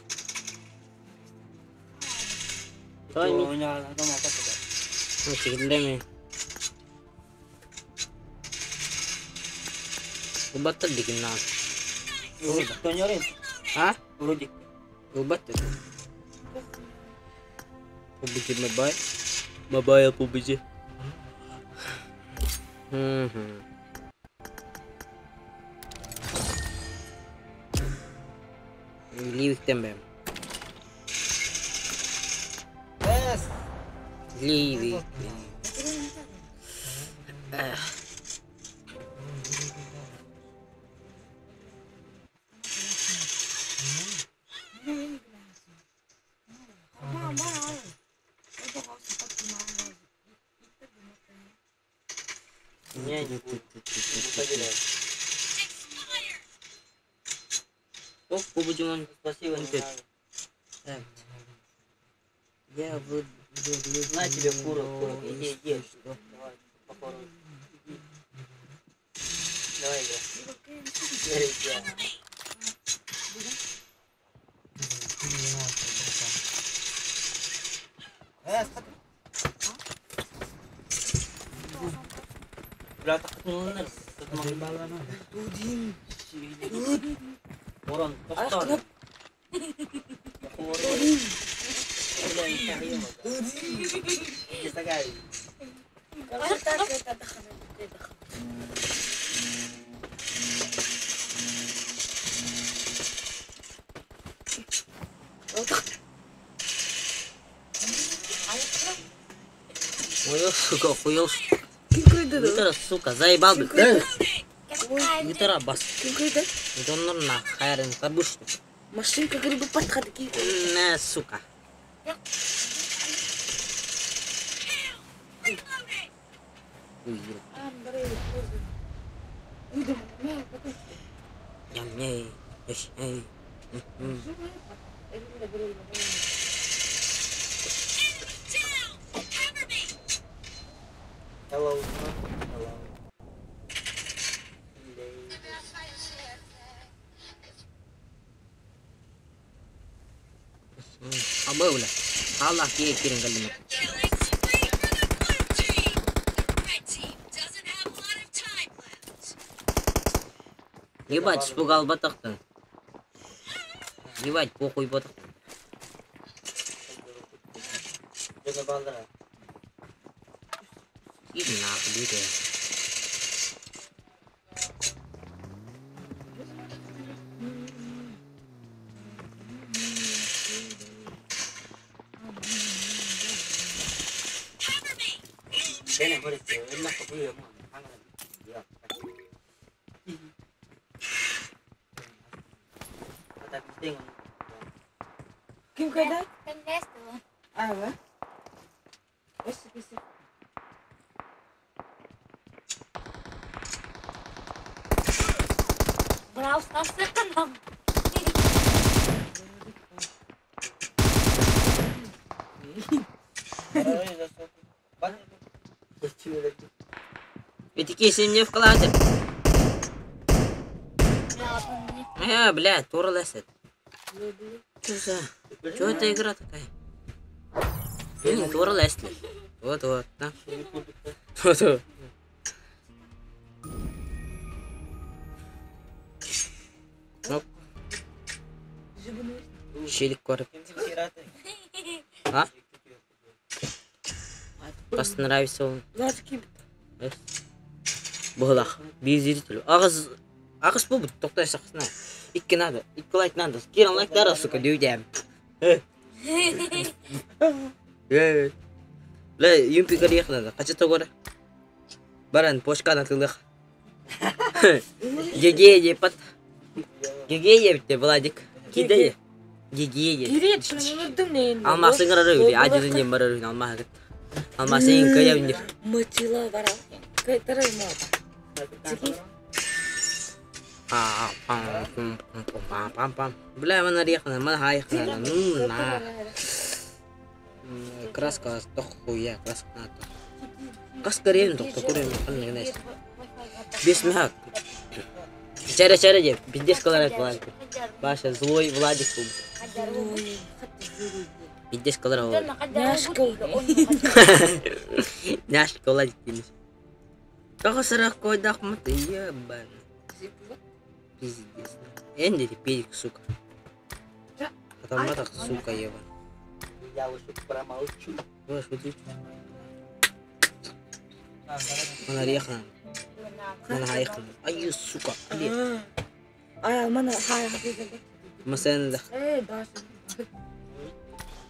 Давай ми. Ну, киллер ми. Убаттар дигин на. А? Вроде. Убаттар. PUBG Mobile. Mobile PUBG. Угу. Ливик тембе. Ливик. Эх. Не, не будет. О, PUBG он. Спасибо, не Так. надо. Так. Я буду... На тебе фуру, фуру. Иди, иди. Давай, попробуй. Иди. Давай, играй. Играй, играй. Бля, так ну, Ворон, повтор. Ой, сука, охуел. Гитара, сука, заебал, блядь. Гитара, бас. Донор на хайрен табуш. Машинка грибы подходи. На, сука. Hello. Hello. Абы, бля. Аллах кие кирен калдым. Ебать, испугал батахтан. Ебать, похуй батахтан. Иди нахуй, бери. Kim kadar? Ава. Brawl Stars'ta kanam. Эти мне вкладывай. Блядь, тура лесет. Что за... Что это игра такая? Блин, тура лесет. Вот-вот, да. Вот-вот. Щелик корып. А? Просто нравится он. Буһулах. Биир зритель. Ағыз ағыз бу тохтой сахсына. Икки надо. Икки лайк надо. Киран лайк дара, сука, дүйдәм. Бля, юмпи карьех надо. Кача тогора. Баран пошка на тылых. Геге епат. Геге епте, Владик. Киде. Геге. Алмасын карары, адилин барары, алмага. Алмасын кая. Мытила бара. Кайтарай мо. Пам пам пам пам. Бля, мана рехна, мана хайхна. Ну на. Краска тохуя, краска на то. Краска рен тохто курем канна гнес. Бес мехак. Чара чара же, пиздец колорат Владик. Паша злой Владик. Пиздец колорат. Няшка. Няшка Владик. Тоҕо койдах маты ебан. Пиздец. Энди педик, сука. Потом так, сука, ебан. Я лучше промолчу. Мана рехна. Мана хайхна. Ай, сука, блядь. Ай, мана хай. Масен да.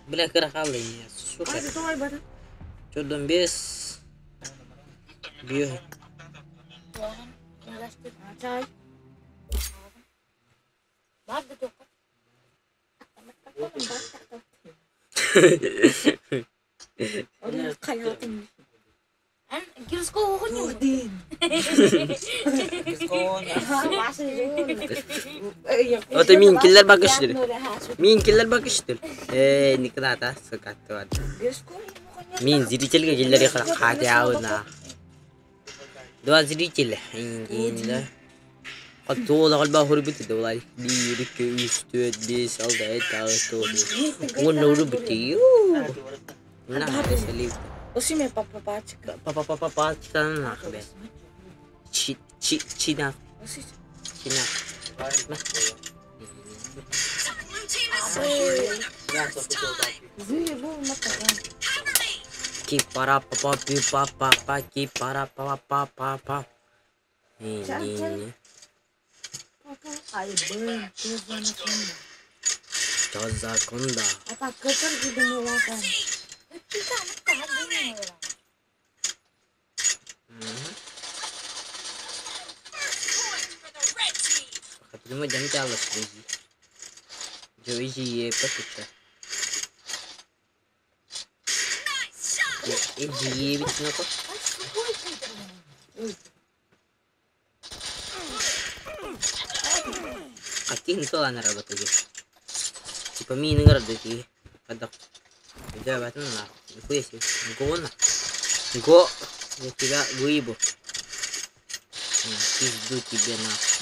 Бля, карахалы меня, сука. Чудом без. Бью. Ото мин киллер bakıştır. Мин киллер bakıştır. Э, никогда сука, Мин зрительге киллер хотя Два зрителя. Да. Тола қалба хурбит да 1 2 3 4 5 6 7 8 9 10 хурбит. На, салив. Осиме папа пачка. Папа папа пачка на хбе. Чи чи чи на. Чи на. Ки пара па па пи па па па ки пара па па па па. Не. Что за кунда? Придумай, дям Joiji патуча. Иди на то. А ты не то на работу. Типа ми не город и когда я в этом на нихуя себе. Го на. Го, я тебя выебу. Пизду тебе нахуй.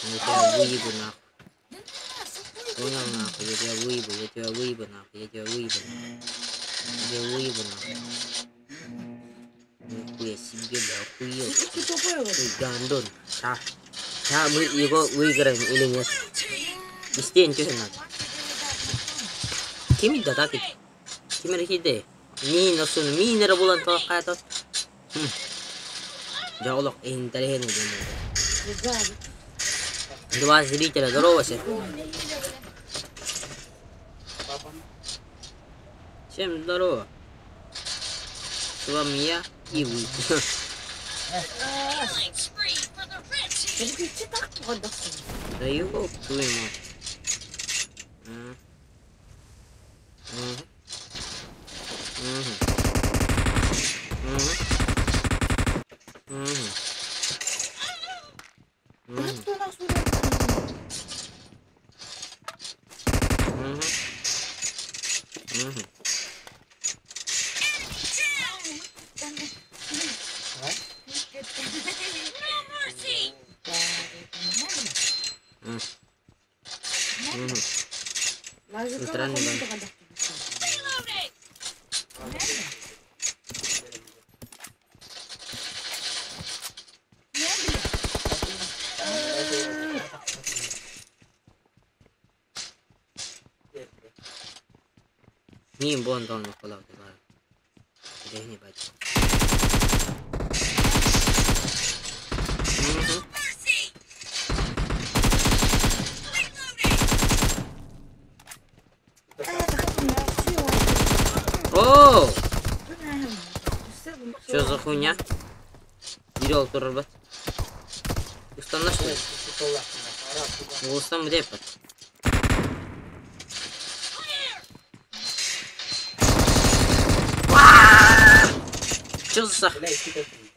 Я тебя выебу нахуй. Понял нахуй, я тебя выебу, я тебя выебу нахуй, я тебя выебу нахуй. Я тебя выебу нахуй. Нихуя себе, да охуел. Ты гандон. Ща. Ща мы его выиграем или нет. Быстрее ничего не надо. Кими да так? Кими рахиде? Ми насун, ми не рабулан то каято. Жаолок интеллигент. Два зрителя, здорово все. Всем здорово. С вами я и вы. Да ёб твою мать. Мин бон дон колау бар. Дехни бать. О! Что за хуйня? Дерел турбат. Устанна что ли? Устам где под? Что за...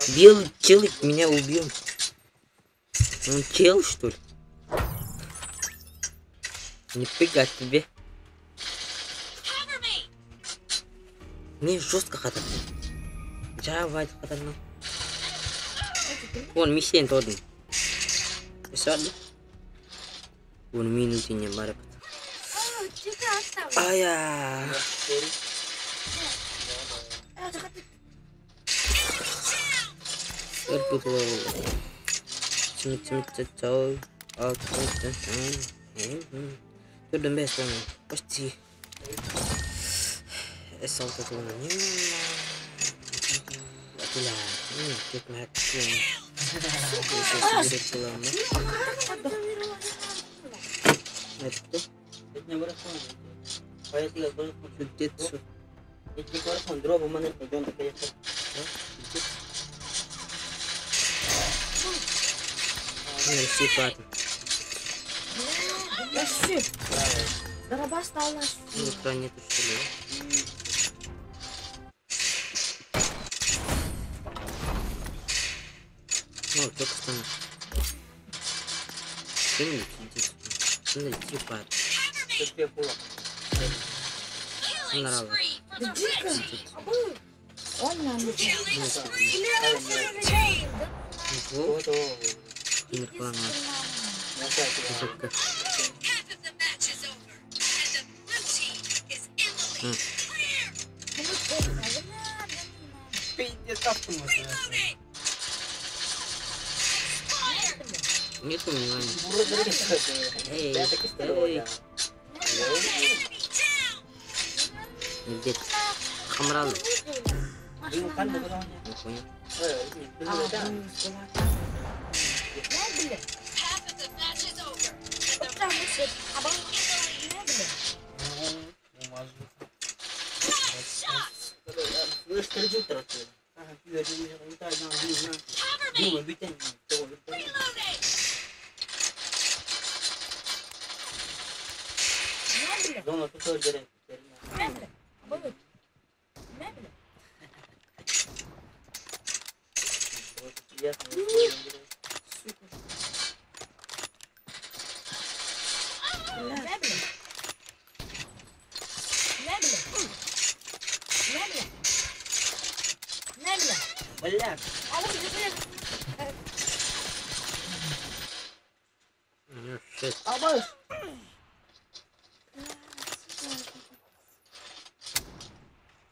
Белый челик меня убил. Он чел, что ли? Нифига тебе. Мне жестко хатат. Жавать хатат. Вон миссия тодын. Вон минуты не барып. Ая. Почти. Ну, только что. Нет у меня. Эй, эй. Где? Хамрал. Не понял. Half of the match is over, and the red team is in the lead. Nice shot! Cover me! Reloading! Ну, shit.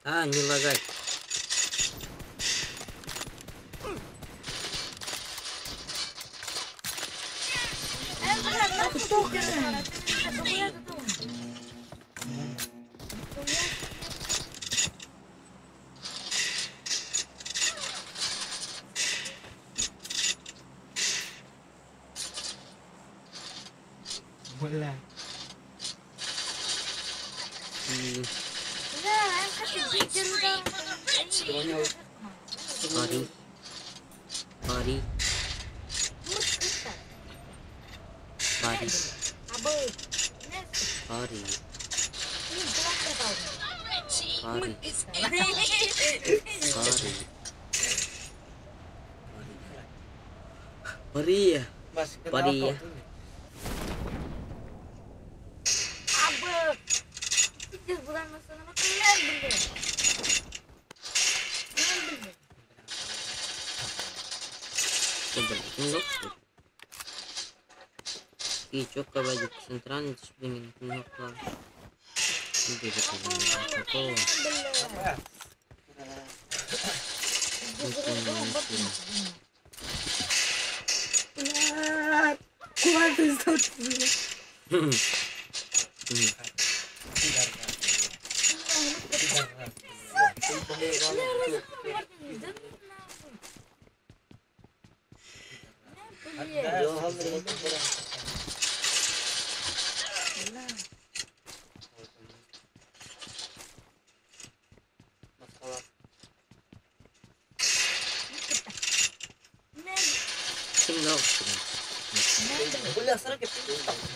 А, не лагай. М, Killing spree for the red team! Пари. Пари. Пари. Пари. The red team Пари. is in the lead! Пари. Пари. Пари. Что, блядь, не лох, что ли? И чё, кабадик, центральный, ты ж, блин, не лох, Такого. Не понял, не Бля, куда ты сдал, бля? понял. Ким дал, что ли?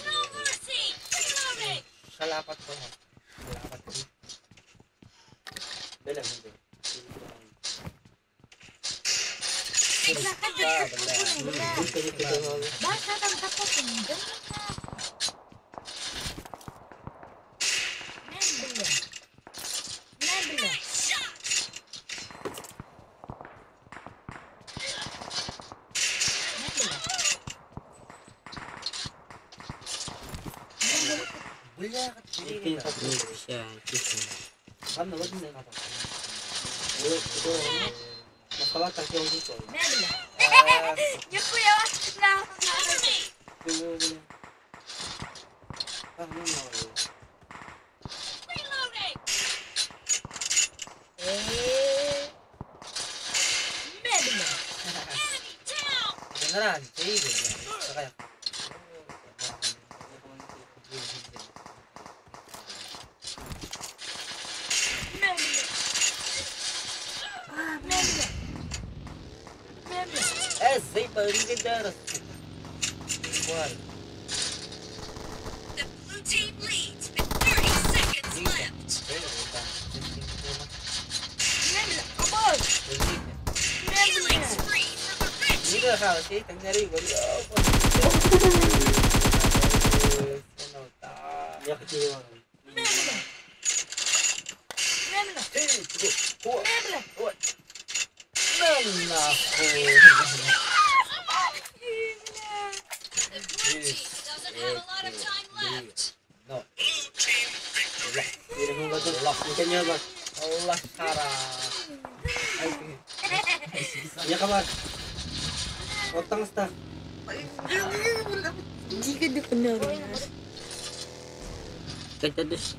No mercy! Reloading! Nice shot! Не отвечай, тихо. Cover me! Reloading! Enemy down! The blue team leads with 30 seconds left. Killing spree for the red team! The blue team doesn't have a lot of time left. Blue team victory. Ya kabar. Otang sta. Кэтэ дус.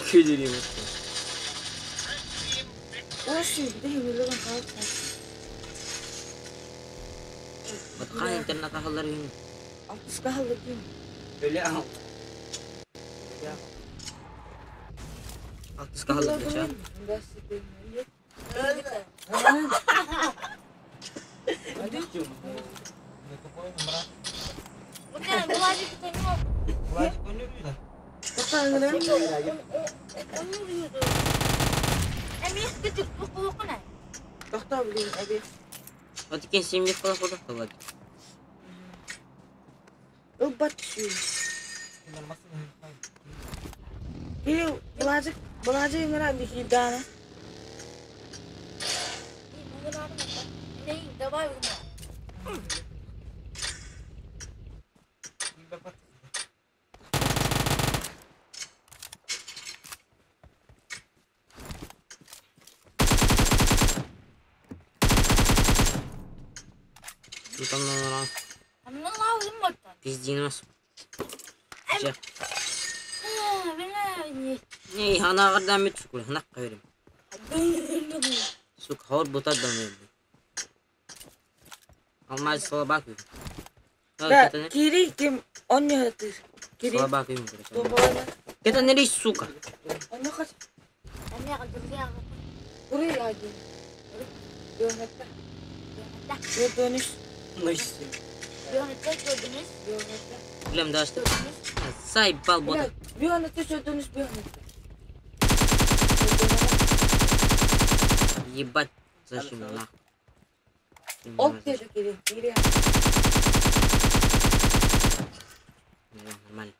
Күлүрүм. Батхан интернет ахыллар үһүн. Алтыска халлар дача. Откен семья қала қала қала. Пиздинос. Не, ана ғардан мет шукул, хнақ қайрым. Сук, хор бутат дамы. Алмаз слабак. Кири ким он не ты. Кири. Слабак им. Это не лишь, сука. Bilem daha işte. Заебал бота. Ебать, зачем нахуй? Нормально.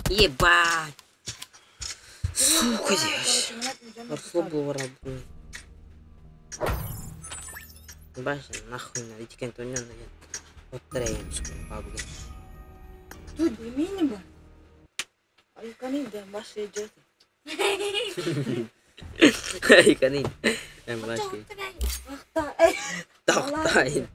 Ебать. Сука, здесь. Арсло был раб. Баша, нахуй надо, иди к Антонию, Вот троем, сука, бабка. Тут минимум. Айканин баш идет. Айканин. Баш. Тохтай.